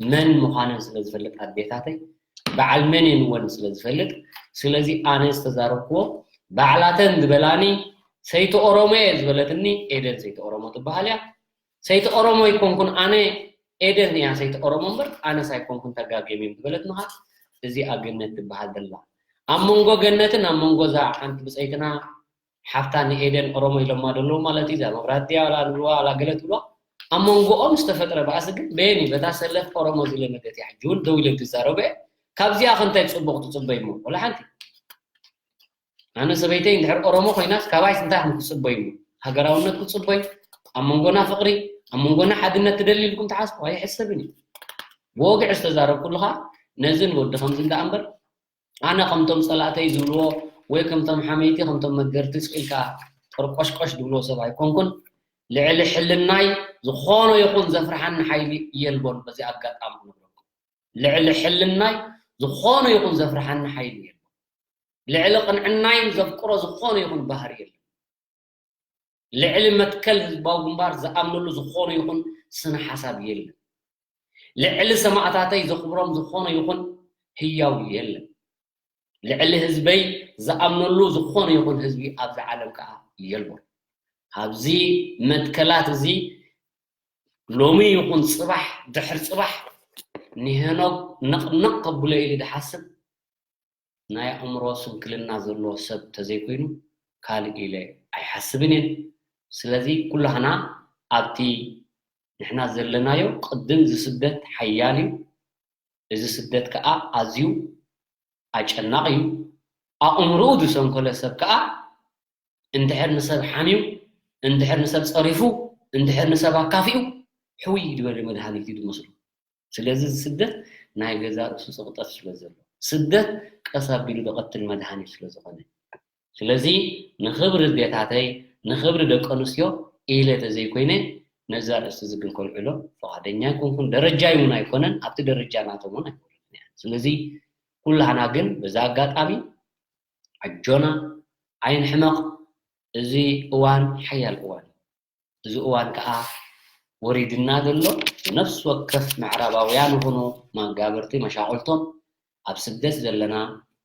መን ምዃነን ስለ ዝፈልጥ ኣዴታተይ በዓል መን የንወን ስለ ዝፈልጥ ስለዚ ኣነ ዝተዛረብክዎ ባዕላተን ዝበላኒ ሰይቲ ኦሮሞ እየ ዝበለትኒ ኤደን ሰይቲ ኦሮሞ ትበሃል እያ። ሰይቲ ኦሮሞ ኣይኮንኩን ኣነ ኤደን እያ ሰይቲ ኦሮሞ እምበር ኣነስ ኣይኮንኩን ተጋግዮም እዮም ዝበለት ምሃ እዚኣ ገነት ትበሃል ደላ ኣብ መንጎ ገነትን ኣብ መንጎ እዛ ሓንቲ ብፀይትና ሓፍታ ንኤደን ኦሮሞ ኢሎማ ደለዉ ማለት እዩ እዛ መብራት ድያ ዋላ ንብልዋ ዋላ ገለ ትብልዋ ኣብ መንጎኦም ዝተፈጥረ ባእሲ ግን በየን እዩ በታ ሰለፍ ኦሮሞ ዝለመደት እያ ሕጂ እውን ደው ኢለ ዝዛረበ ካብዚኣ ከንታይ ፅቡቅ ትፅበይ እሞ ወላ ሓንቲ ኣነ ሰበይተይ እንድሕር ኦሮሞ ኮይናስ ካባይ እንታይ ኢኹም ክትፅበዩ? ሃገራውነት ክትፅበዩ? ኣብ መንጎና ፍቕሪ፣ ኣብ መንጎና ሓድነት ትደሊ ኢልኩም ትሓስቡ? ኣይሕሰብን እዩ። ብወግዒ ዝተዛረብኩሉ ኸዓ ነዚ ንወዲ ከምዚ እንዳ እምበር ኣነ ከምቶም ፀላእተይ ዝብልዎ ወይ ከምቶም ሓመይቲ ከምቶም መገርቲ ስቕ ኢልካ ጠርቆሽቆሽ ዝብልዎ ሰብ ኣይኮንኩን። ልዕሊ ሕልናይ ዝኾነ ይኹን ዘፍርሓኒ ሓይሊ የልቦን። በዚ ኣጋጣሚ ክነግረኩም ልዕሊ ሕልናይ ዝኾነ ይኹን ዘፍርሓኒ ሓይሊ የልቦን። ልዕሊ ቅንዕናይን ዘፍቅሮ ዝኾነ ይኹን ባህሪ የለን። ልዕሊ መትከል ህዝባዊ ግንባር ዝኣምነሉ ዝኾነ ይኹን ስነ ሓሳብ የለን። ልዕሊ ሰማእታተይ ዘኽብሮም ዝኾነ ይኹን ህያው የለን። ልዕሊ ህዝበይ ዝኣምነሉ ዝኾነ ይኹን ህዝቢ ኣብዛ ዓለም ከዓ የልቦን። ኣብዚ መትከላት እዚ ሎሚ ይኹን ፅባሕ ድሕር ፅባሕ ንሄኖክ ነቕነቕ ከብሎ ኢሉ ዝሓስብ ናይ ኣእምሮ ስንክልና ዘለዎ ሰብ ተዘይኮይኑ ካልእ ኢለ ኣይሓስብን እየ። ስለዚ ኩላህና ኣብቲ ንሕና ዘለናዮ ቅድም እዚ ስደት ሓያል እዩ። እዚ ስደት ከዓ ኣዝዩ ኣጨናቒ እዩ። ኣእምርኡ ዝሰንኮለ ሰብ ከዓ እንድሕር ንሰብ ሓምዩ፣ እንድሕር ንሰብ ፀሪፉ፣ እንድሕር ንሰብ ኣካፊኡ ሕውይ ዝበለ መድሃኒት እዩ ዝመስሎ። ስለዚ እዚ ስደት ናይ ገዛ ርእሱ ፅቕጠት ስለ ዘሎ ስደት ቀስ ኣቢሉ ዝቐትል መድሃኒት ስለ ዝኾነ ስለዚ ንኽብሪ ኣዴታተይ ንኽብሪ ደቂ ኣንስትዮ ኢለ ተዘይኮይነ ነዚ ኣርእስቲ እዚ ግን ከልዕሎ ፍቓደኛ ኣይኮንኩን። ደረጃይ እውን ኣይኮነን፣ ኣብቲ ደረጃ ናቶም እውን ኣይኮነን። ስለዚ ኩላህና ግን በዚ ኣጋጣሚ ኣጆና ኣይንሕመቕ። እዚ እዋን ሓያል እዋን እዩ። እዚ እዋን ከዓ ወሪድና ዘሎ ነፍሲ ወከፍ ምዕራባውያን ይኹኑ መጋብርቲ መሻቕልቶም ኣብ ስደት ዘለና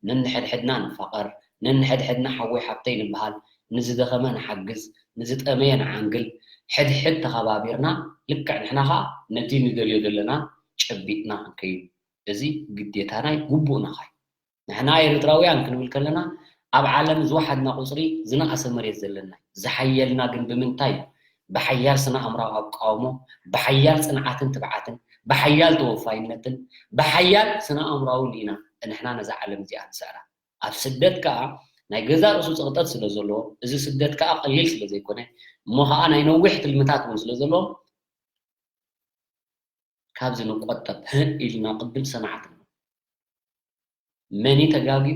ነንሕድሕድና ንፋቐር፣ ነንሕድሕድና ሓወይ ሓብተይ ንበሃል፣ ንዝደኸመ ንሓግዝ፣ ንዝጠመየ ንዓንግል፣ ሕድሕድ ተኸባቢርና ልክዕ ንሕና ከዓ ነቲ ንደልዮ ዘለና ጨቢጥና ክንከይድ እዚ ግዴታናይ ግቡእና ኸዩ። ንሕና ኤርትራውያን ክንብል ከለና ኣብ ዓለም ዝወሓድና ቁፅሪ ዝነኣሰ መሬት ዘለና እዩ። ዝሓየልና ግን ብምንታይ እዩ? ብሓያል ስነ ኣእምራዊ ኣቃውሞ፣ ብሓያል ፅንዓትን ትብዓትን፣ ብሓያል ተወፋይነትን፣ ብሓያል ስነ ኣእምራዊ ሊና ንሕና ነዛ ዓለም እዚኣ ንስዕራ። ኣብ ስደት ከዓ ናይ ገዛ ርእሱ ፀቕጠት ስለ ዘለዎ፣ እዚ ስደት ከዓ ቀሊል ስለ ዘይኮነ፣ እሞ ከዓ ናይ ነዊሕ ትልምታት እውን ስለ ዘለዎ፣ ካብዚ ንቆጠብ፣ ህእ ኢልና ቅድም ሰማዕቲ ንኹን። መን እዩ ተጋግዩ፣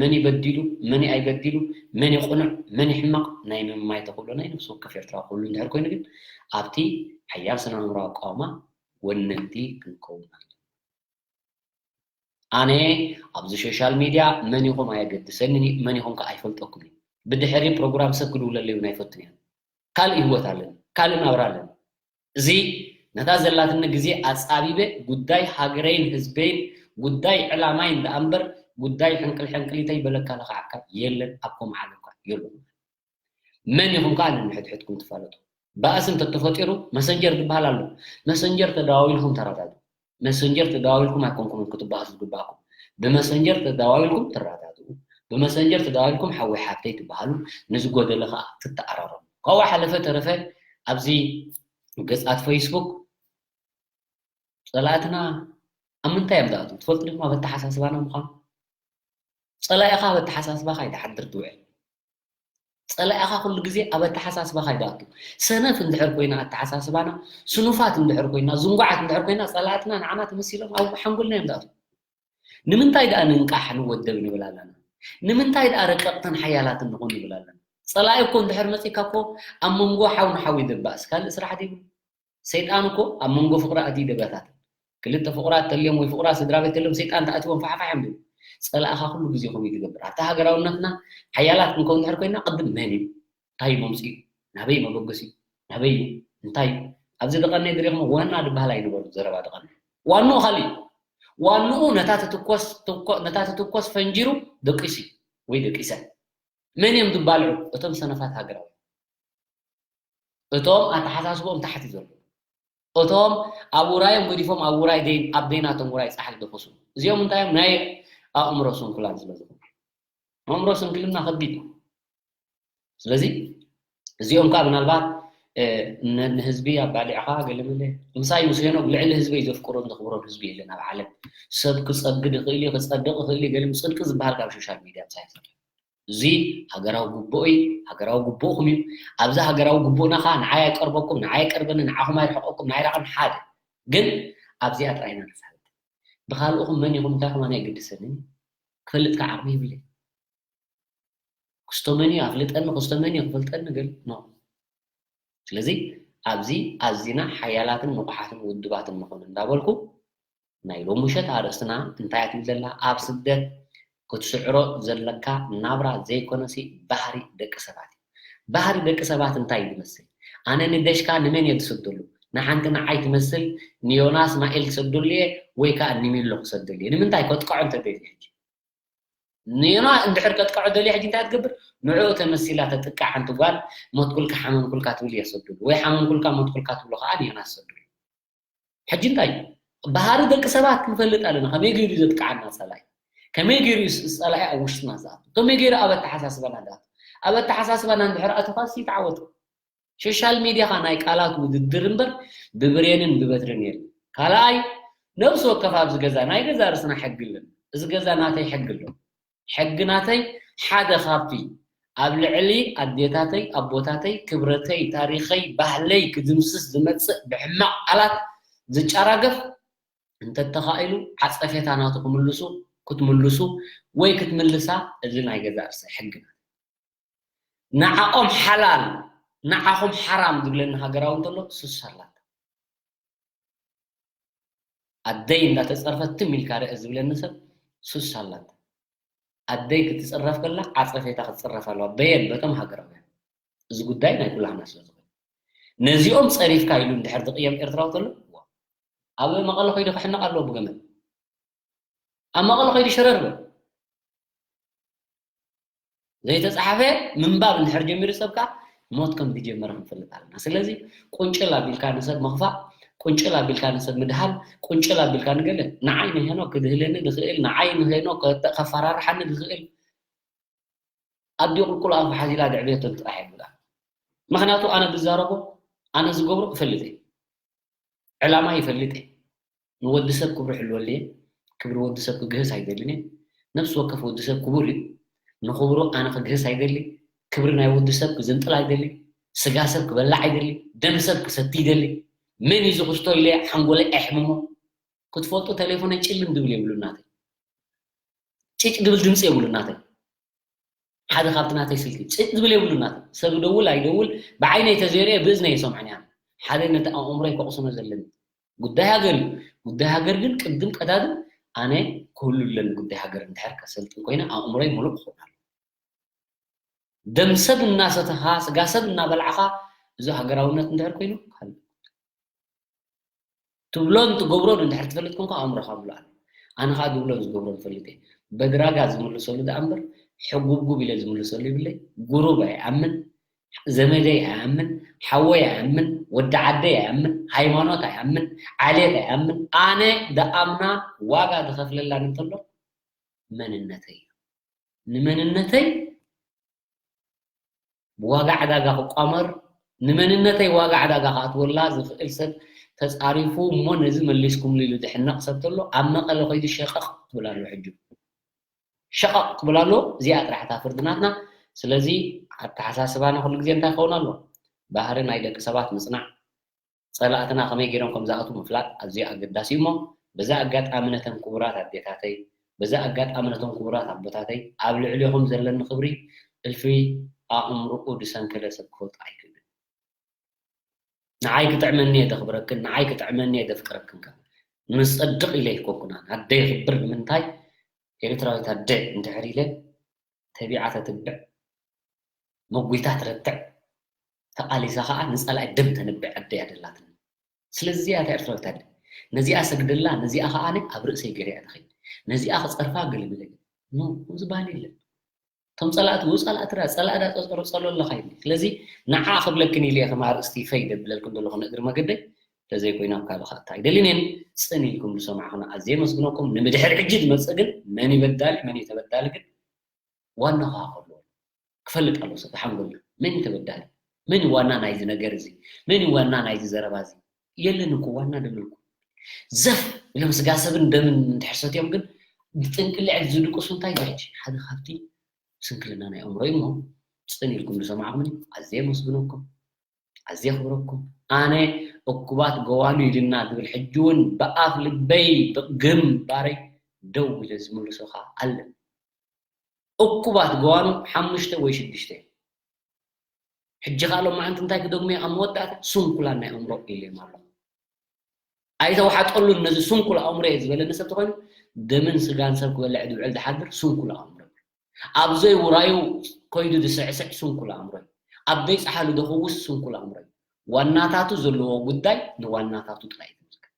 መን እዩ በዲሉ፣ መን እዩ ኣይበዲሉ፣ መን እዩ ቅኑዕ፣ መን እዩ ሕማቕ ናይ ምምማይ ተኽእሎ ናይ ነፍሲ ወከፍ ኤርትራዊ ክህሉ እንድሕር ኮይኑ ግን ኣብቲ ሓያል ስነ ኣእምሮኣዊ ኣቃውማ ወነንቲ ክንከውን ኣለና። ኣነ ኣብዚ ሶሻል ሚድያ መን ኢኹም ኣየገድሰንን እዩ፣ መን ኢኹም ከኣ ኣይፈልጠኩምን እዩ። ብድሕሪ ፕሮግራም ሰብ ክድውለለይ እውን ኣይፈቱን እየ። ካልእ ህይወት ኣለኒ፣ ካልእ ናብራ ኣለኒ። እዚ ነታ ዘላትኒ ግዜ ኣጻቢበ ጉዳይ ሃገረይን ህዝበይን ጉዳይ ዕላማይን ደኣ እምበር ጉዳይ ሕንቅል ሕንቅሊተይ በለካ ለኽዓካ የለን፣ ኣብ ከምኡ ዓለም ከኣ የለኹም። መን ኢኹም ከኣ ነንሕድሕድኩም ትፋለጡ። ባእሲ እንተተፈጢሩ መሰንጀር ዝበሃል ኣሎ። መሰንጀር ተደዋዊልኩም ተረዳድኡ። መሰንጀር ተደዋዊልኩም ኣይኮንኩምን ክትበኣሱ ዝግባእኩም። ብመሰንጀር ተደዋዊልኩም ትረዳድኡ። ብመሰንጀር ተደዋዊልኩም ሓወይ ሓብተይ ትበሃሉ፣ ንዝጎደለ ከኣ ትተኣራረሙ። ካብኡ ሓለፈ ተረፈ ኣብዚ ገጻት ፌስቡክ ጸላእትና ኣብ ምንታይ እዮም ዝኣትዉ? ትፈልጡ ዲኹም ኣብ ኣተሓሳስባና ምዃኑ? ጸላኢኻ ኣብ ኣተሓሳስባኻ ኣይትሓድር ትውዕል። ጸላኢኻ ኩሉ ግዜ ኣብ ኣተሓሳስባኻ ይኣቱ። ሰነፍ እንድሕር ኮይና ኣተሓሳስባና፣ ስኑፋት እንድሕር ኮይና፣ ዝንጉዓት እንድሕር ኮይና፣ ጸላእትና ንዓና ተመሲሎም ኣብ ሓንጎልና እዮም ዝኣትዉ። ንምንታይ ደኣ ንንቃሕ ንወደብ ንብል ኣለና? ንምንታይ ደኣ ረቀቕትን ሓያላትን ንኹን ንብል ኣለና? ጸላኢ እኮ እንድሕር መጺካ እኮ ኣብ መንጎ ሓው ንሓው ይድባእስ፣ ካልእ ስራሕ ዘይብሉ። ሰይጣን እኮ ኣብ መንጎ ፍቕሪ ኣትዩ ይደባታትን። ክልተ ፍቑራት ተልዮም ወይ ፍቑራት ስድራ ቤት ተልዮም ሰይጣን ተኣትዎም ፋሕፋሕ እዮም ዝብሉ። ጸላእኻ ኩሉ ግዜ ከምኡ እዩ ትገብር። ኣብታ ሃገራውነትና ሓያላት ክንከውን እንድሕር ኮይና ቅድም መን እዩ? እንታይ እዩ መምጽኡ? ናበይ መበገሲኡ? ናበይ እዩ? እንታይ እዩ? ኣብዚ ደቐነ ድሪኹም ዋና ድበሃል ኣይነበሩ ዘረባ ደቐነ። ዋንኡ ካልእ እዩ። ዋንኡ ነታ ትትኮስ ትኮ- ነታ ትትኮስ ፈንጂሩ ደቂሱ እዩ ወይ ደቂሰ። መን እዮም ዝባልዑ? እቶም ሰነፋት ሃገራዊ። እቶም ኣተሓሳስቦም ታሕቲ ዘሎ። እቶም ኣብ ውራዮም ገዲፎም ኣብ ውራይ ደይ ኣብ ደይናቶም ውራይ ጻሕሊ ደፈሱ። እዚኦም እንታይ እዮም? ናይ ኣእምሮ ስንኩላን ስለ ዝኾኑ። ኣእምሮ ስንክልና ከቢድ እዩ። ስለዚ እዚኦም ከዓ ምናልባት እ፣ ን- ንህዝቢ ኣባሊዕኻ ገለመለ ምሳይ ምስ ሄኖክ ልዕሊ ህዝበይ ዘፍቅሮን ዘኽብሮን ህዝቢ የለን ኣብ ዓለም። ሰብ ክጸግድ ይኽእል እዩ፣ ክጸድቕ ይኽእል እዩ፣ ገለ ጽድቂ ዝበሃል ካብ ሶሻል ሚድያ ምሳይ ይኽእል። እዚ ሃገራዊ ግቡእ እዩ፣ ሃገራዊ ግቡእኹም እዩ። ኣብዚ ሃገራዊ ግቡእና ኸዓ ንዓይ ኣይቀርበኩም፣ ንዓይ ኣይቀርበኒ፣ ንዓኹም ኣይርሕቐኩም፣ ንዓይ ራቕን ሓደ። ግን ኣብዚኣ ጥራይ ኢና ንፋለጥ። ብኻልእኹም መን ኢኹም እንታይ ኹም ኣነ ኣይገድሰንን። ክፈልጥ ከዓ ዓቕሚ ይብለይ። ክስቶመኒ ኣፍልጠኒ፣ ክስቶመኒ ክፈልጠኒ ግን ኖ። ስለዚ ኣብዚ ኣዚና ሓያላትን ንቑሓትን ውድባትን ንኹን እንዳበልኩ ናይ ሎሚ ምሸት ኣርእስትና እንታይ እያ ትብል ዘላ? ኣብ ስደት ክትስዕሮ ዘለካ ናብራ ዘይኮነሲ ባህሪ ደቂ ሰባት እዩ። ባህሪ ደቂ ሰባት እንታይ እዩ ዝመስል? ኣነ ንደሽካ ንመን እየ ዝሰደሉ? ንሓንቲ ንዓይ ትመስል ንዮናስ ማኤል ክሰደሉ እየ ወይ ከዓ ንሚሎ ክሰደሉ እየ? ንምንታይ ከጥቅዖ እንተደልየ ሕጂ? ንዮና እንድሕር ከጥቅዖ ደልየ ሕጂ እንታይ ትገብር? ንዕኡ ተመሲላ ተጥቅዕ ሓንቲ ጓል ሞትኩልካ ሓመምኩልካ ትብል እየ ሰዱሉ ወይ ሓመምኩልካ ሞትኩልካ ትብሎ ከዓ ንዮና ሰዱሉ። ሕጂ እንታይ ባህሪ ደቂ ሰባት ክንፈልጥ ኣለና። ከመይ ገይሩ ዘጥቅዓና ፀላኢ፣ ከመይ ገይሩ ስ- ፀላኢ ኣብ ውሽጥና ዝኣቱ፣ ከመይ ገይሩ ኣብ ኣተሓሳስባና ዝኣቱ። ኣብ ኣተሓሳስባና እንድሕር ኣቶካ ሲ ተዓወት። ሶሻል ሚድያኻ ናይ ቃላት ውድድር እምበር ብብሬንን ብበትርን የለን። ካልኣይ ነብሲ ወከፍ ኣብዚ ገዛ ናይ ገዛ ርእስና ሕጊ ኣለና። እዚ ገዛ ናተይ ሕጊ ኣሎ። ሕጊ ናተይ ሓደ ካብቲ ኣብ ልዕሊ ኣዴታተይ ኣቦታተይ ክብረተይ ታሪኸይ ባህለይ ክድምስስ ዝመፅእ ብሕማቕ ቃላት ዝጨራገፍ እንተተኻኢሉ ዓፀፌታ ናቱ ክምልሱ ክትምልሱ ወይ ክትምልሳ እዚ ናይ ገዛ ርእሰይ ሕጊ ናተይ። ንዓኦም ሓላል ንዓኹም ሓራም ዝብለኒ ሃገራዊ እንተሎ ሱስ ኣላታ። ኣደይ እንዳተፀርፈት ትም ኢልካ ርእ ዝብለኒ ሰብ ሱስ ኣላታ። ኣደይ ክትፅረፍ ከላ ዓፀፌታ ክትፅረፍ ኣለዋ። በየን በቶም ሃገራውያን። እዚ ጉዳይ ናይ ኩላህና ስለ ዝኾነ ነዚኦም ፀሪፍካ ኢሉ እንድሕር ዝቕየም ኤርትራዊ ተሎ ኣብ መቐለ ኮይዱ ክሕነቕ ኣለዎ ብገመድ። ኣብ መቐለ ከይዱ ሸረር በል። ዘይተፃሓፈ ምንባብ እንድሕር ጀሚሩ ሰብ ከዓ ሞት ከም ዝጀመረ ክንፈልጥ ኣለና። ስለዚ ቁንጭል ኣቢልካ ንሰብ ምኽፋእ፣ ቁንጭል ኣቢልካ ንሰብ ምድሃል፣ ቁንጭል ኣቢልካ ንገለ ንዓይ ንሄኖ ክድህለኒ ዝኽእል፣ ንዓይ ንሄኖ ከፈራርሓኒ ዝኽእል ኣዲ ቁልቁል ኣፉ ሓዚላ ድዕብየቶም ጥራሕ የብላ። ምክንያቱ ኣነ ዝዛረቦ ኣነ ዝገብሮ እፈልጥ እየ። ዕላማ ይፈልጥ እየ። ንወዲ ሰብ ክብሩ ሕልወሉ እየ። ክብሪ ወዲ ሰብ ክግህስ ኣይደልን እየ። ነፍሲ ወከፍ ወዲ ሰብ ክቡር እዩ። ንኽብሩ ኣነ ክግህስ ኣይደሊ። ክብሪ ናይ ወዲ ሰብ ክዝንጥል ኣይደሊ። ስጋ ሰብ ክበላዕ ኣይደሊ። ደም ሰብ ክሰቲ ይደሊ። መን እዩ ዝኽስቶ ኢለ ሓንጎለይ ኣይሕምሞ። ክትፈልጡ ቴሌፎነይ ጭልም ድብል የብሉ ናተይ። ጭጭ ድብል ድምፂ የብሉ ናተይ። ሓደ ካብቲ ናተይ ስልኪ ጭጭ ዝብል የብሉ ናተይ። ሰብ ይደውል ኣይደውል ብዓይነይ ተዘይርየ ብእዝነይ ይሰምዖን እያ። ሓደ ነቲ ኣእምሮይ ከቕስኖ ዘለኒ ጉዳይ ሃገር እዩ። ጉዳይ ሃገር ግን ቅድም ቀዳድም ኣነ ክህሉ ኣለኒ። ጉዳይ ሃገር እንድሕር ከሰልጥን ኮይነ ኣእምሮይ ሙሉእ ክኸውን ኣሎ። ደም ሰብ እናሰተኻ ስጋ ሰብ እናበላዕኻ እዚ ሃገራውነት እንድሕር ኮይኑ ካልእ ትብሎን ትገብሮን እንድሕር ትፈልጥ ኮንካ ኣእምሮኻ ምሉእ ኣሎ። ኣነ ከዓ ዝብሎን ዝገብሮን ፈልጥ እየ። በድራጋ ዝምልሰሉ ደኣ እምበር ሕጉብጉብ ኢለ ዝምልሰሉ ይብለይ። ጉሩብ ኣይኣምን፣ ዘመደይ ኣይኣምን፣ ሓወይ ኣይኣምን፣ ወዲ ዓደይ ኣይኣምን፣ ሃይማኖት ኣይኣምን፣ ዓሌት ኣይኣምን። ኣነ ደኣምና ዋጋ ዝኸፍለላን እንተሎ መንነተይ እዩ። ንመንነተይ ብዋጋ ዕዳጋ ክቋመር ንመንነተይ ዋጋ ዕዳጋ ክኣትወላ ዝኽእል ሰብ ተፃሪፉ እሞ ነዚ መሊስኩምሉ ኢሉ ዝሕነቕ ሰብ ተሎ ኣብ መቐለ ከይዱ ሸቐቕ ትብል ኣሎ ሕጂ። ሸቐቕ ክብል ኣሎ። እዚኣ ጥራሕ እታ ፍርዲ ናትና። ስለዚ ኣተሓሳስባና ኩሉ ግዜ እንታይ ክኸውን ኣሎ? ባህሪ ናይ ደቂ ሰባት ምጽናዕ፣ ጸላእትና ከመይ ገይሮም ከም ዝኣትዉ ምፍላጥ ኣዝዩ ኣገዳሲ እዩ እሞ፣ በዚ ኣጋጣሚ ነተን ክቡራት ኣዴታተይ፣ በዚ ኣጋጣሚ ነቶም ክቡራት ኣቦታተይ ኣብ ልዕሌኹም ዘለኒ ክብሪ እልፊ ኣእምሮኡ ዝሰንከለ ሰብ ክፈልጦ ኣይክእልን። ንዓይ ክጥዕመኒ እየ ዘኽብረክን፣ ንዓይ ክጥዕመኒ እየ ዘፍቅረክን ከ ንጸድቕ ኢለ ኣይኮንኩን። ኣደ የኽብር ንምንታይ? ኤርትራዊት ኣደ እንድሕር ኢለ ተቢዓ ተትብዕ፣ መጒታ ትረትዕ፣ ተቓሊሳ ኸዓ ንጸላኢ ደም ተንብዕ ኣደ እያ ደላትኒ። ስለዚ እያ እታ ኤርትራዊት ኣደ። ነዚኣ ሰግደላ፣ ነዚኣ ኸዓ ኣብ ርእሰይ ገይረ እያ ትኸይድ። ነዚኣ ክጸርፋ ገለ መለ። ኖ፣ ከምዚ በሃል የለን። እቶም ጸላእቲ፣ ው ጸላእቲ ዳ፣ ጸላእ ዳ ጸ-፣ ጸሎ ኣለኻ ኢልኒ። ስለዚ ንዓ ክብለክን ኢለ እየ ከም ኣርእስቲ ፈይ ደብለልክን ዘለኹ ንእግሪ መገደይ። ተዘይኮይኑ ኣብ ካልእ ክኣቱ ኣይደልን እየ። ጽን ኢልኩም ዝሰማዕኹና ኣዝየ የመስግነኩም። ንምድሕር ሕጂ ዝመጽእ ግን መን እዩ በዳሊ፣ መን እዩ ተበዳሊ ግን ዋና ክሃብ ኣለዎ። ክፈልጥ ኣለዎ ሰብ ሓንጎልና። መን እዩ ተበዳሊ? መን እዩ ዋና ናይዚ ነገር እዚ? መን እዩ ዋና ናይዚ ዘረባ እዚ? የለን እኮ ዋና ደምልኩ። ዘፍ ኢሎም ስጋ ሰብን ደምን እንድሕር ሰትዮም ግን ብጥንቅልዕ ዝድቅሱ እንታይ እዩ ሕጂ? ሓደ ካብቲ ስንክልና ናይ ኣእምሮ እዩ እሞ ጽን ኢልኩም ዝሰማዕኹምኒ ኣዝየ የመስግነኩም፣ ኣዝየ የኽብረኩም። ኣነ እኩባት ገዋኑ ኢልና ዝብል ሕጂ እውን ብኣፍ ልበይ ብግንባረይ ደው ኢለ ዝምልሶ ኸኣ ኣለ። እኩባት ገዋኑ ሓሙሽተ ወይ ሽዱሽተ እዮም። ሕጂ ኸኣ ሎማዓንቲ እንታይ ክደግሙ እየ ኣብ መወዳእታ ስንኩላን ናይ ኣእምሮ ኢለዮም ኣለኹ። ኣይተዋሓጠሉን ነዚ ስንኩል ኣእምሮ እየ ዝበለኒ ሰብ ተኾይኑ ደምን ስጋን ሰብ ክበልዕ ዝውዕል ዝሓድር ስንኩል ኣእምሮ እዩ። ኣብ ዘይውራዩ ከይዱ ዝስዕስዕ ስንኩል ኣእምሮ እዩ። ኣብ ዘይፀሓሉ ዘፍውስ ስንኩል ኣእምሮ እዩ። ዋናታቱ ዘለዎ ጉዳይ ንዋናታቱ ጥራይ እዩ ዝምልከት።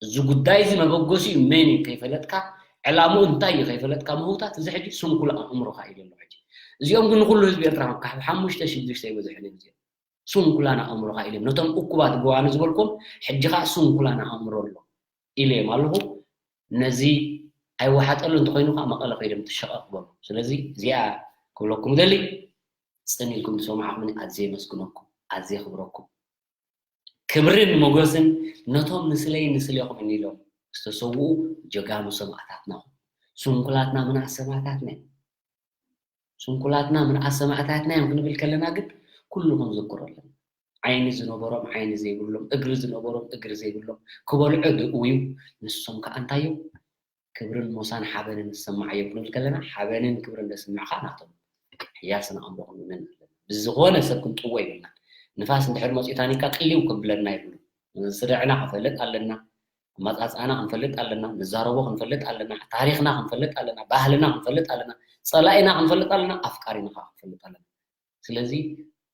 እዚ ጉዳይ እዚ መበገሲኡ መን እዩ ከይፈለጥካ፣ ዕላምኡ እንታይ እዩ ከይፈለጥካ ምህውታት፣ እዚ ሕጂ ስንኩል ኣእምሮኻ ኢሉ ኣሎ። ሕጂ እዚኦም ግን ንኩሉ ህዝቢ ኤርትራ ካብ ሓሙሽተ ሽዱሽተ ኣይበዝሑን እዮም እዚኦም። ስንኩላን ኣእምሮኻ ኢሎም ነቶም እኩባት ገዋኑ ዝበልኩም ሕጂ ኸዓ ስንኩላን ኣእምሮ ኣሎ ኢለዮም ኣለኹ። ነዚ ኣይወሓጠሉ እንተኾይኑ ኸዓ መቐለ ከይዶም ትሸቐቕ በሉ። ስለዚ እዚኣ ክብለኩም ደሊ፣ ጽን ኢልኩም ዝሰማዕኹምኒ ኣዝየ የመስግነኩም፣ ኣዝየ የኽብረኩም። ክብርን ሞገስን ነቶም ንስለይ ንስሌኹም ኢሎም ዝተሰውኡ ጀጋኑ ሰማእታትና፣ ስንኩላትና ምንኣስ ሰማእታትና እዮም። ስንኩላትና ምንኣስ ሰማእታትና እዮም ክንብል ከለና ግን ኩሉ ክንዝክሮ ኣለና። ዓይኒ ዝነበሮም ዓይኒ ዘይብሎም፣ እግሪ ዝነበሮም እግሪ ዘይብሎም፣ ክበልዑ ዝእውዩ፣ ንሶም ከኣ እንታይ እዮም? ክብርን ሞሳን ሓበንን ዝሰማዓዮም ክንብል ከለና ሓበንን ክብርን ዘስምዕ ከኣ ናቶም ሕያል ስነ ኣእምሮ ክንውንን ኣለና። ብዝኾነ ሰብ ክንጥዎ የብልናን። ንፋስ እንድሕር መጺኡ ታኒካ ቅይው ከብለና የብሉን። ስርዕና ክንፈልጥ ኣለና። ኣመጻጽኣና ክንፈልጥ ኣለና። ንዛረቦ ክንፈልጥ ኣለና። ታሪኽና ክንፈልጥ ኣለና። ባህልና ክንፈልጥ ኣለና። ጸላኢና ክንፈልጥ ኣለና። ኣፍቃሪና ከኣ ክንፈልጥ ኣለና። ስለዚ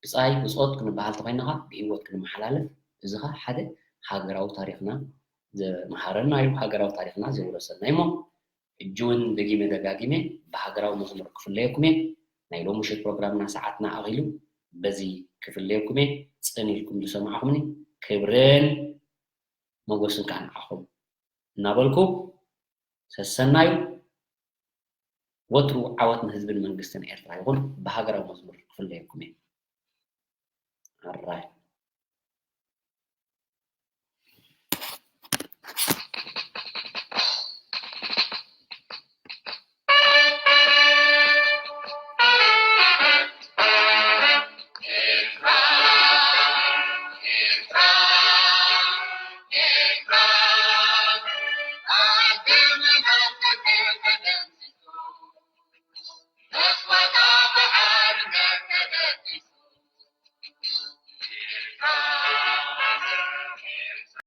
ብጻይ ብጾት ክንበሃል ተኾይንኻ ብህይወት ክንመሓላለፍ፣ እዚ ኸኣ ሓደ ሃገራዊ ታሪኽና ዘምሃረና እዩ፣ ሃገራዊ ታሪኽና ዘውረሰና እዩ። እሞ ሕጂ እውን ደጊመ ደጋጊመ ብሃገራዊ መዝሙር ክፍለየኩም እየ። ናይ ሎሚ ምሸት ፕሮግራምና ሰዓትና ኣኺሉ፣ በዚ ክፍለየኩም እየ። ጽን ኢልኩም ዝሰማዕኹምኒ ክብርን ሞገስን ከኣ ንዓኹም እናበልኩ፣ ሰሰናዩ ወትሩ ዓወት ንህዝብን መንግስትን ኤርትራ ይኹን። ብሃገራዊ መዝሙር ክፍለየኩም እየ። ኣራይ።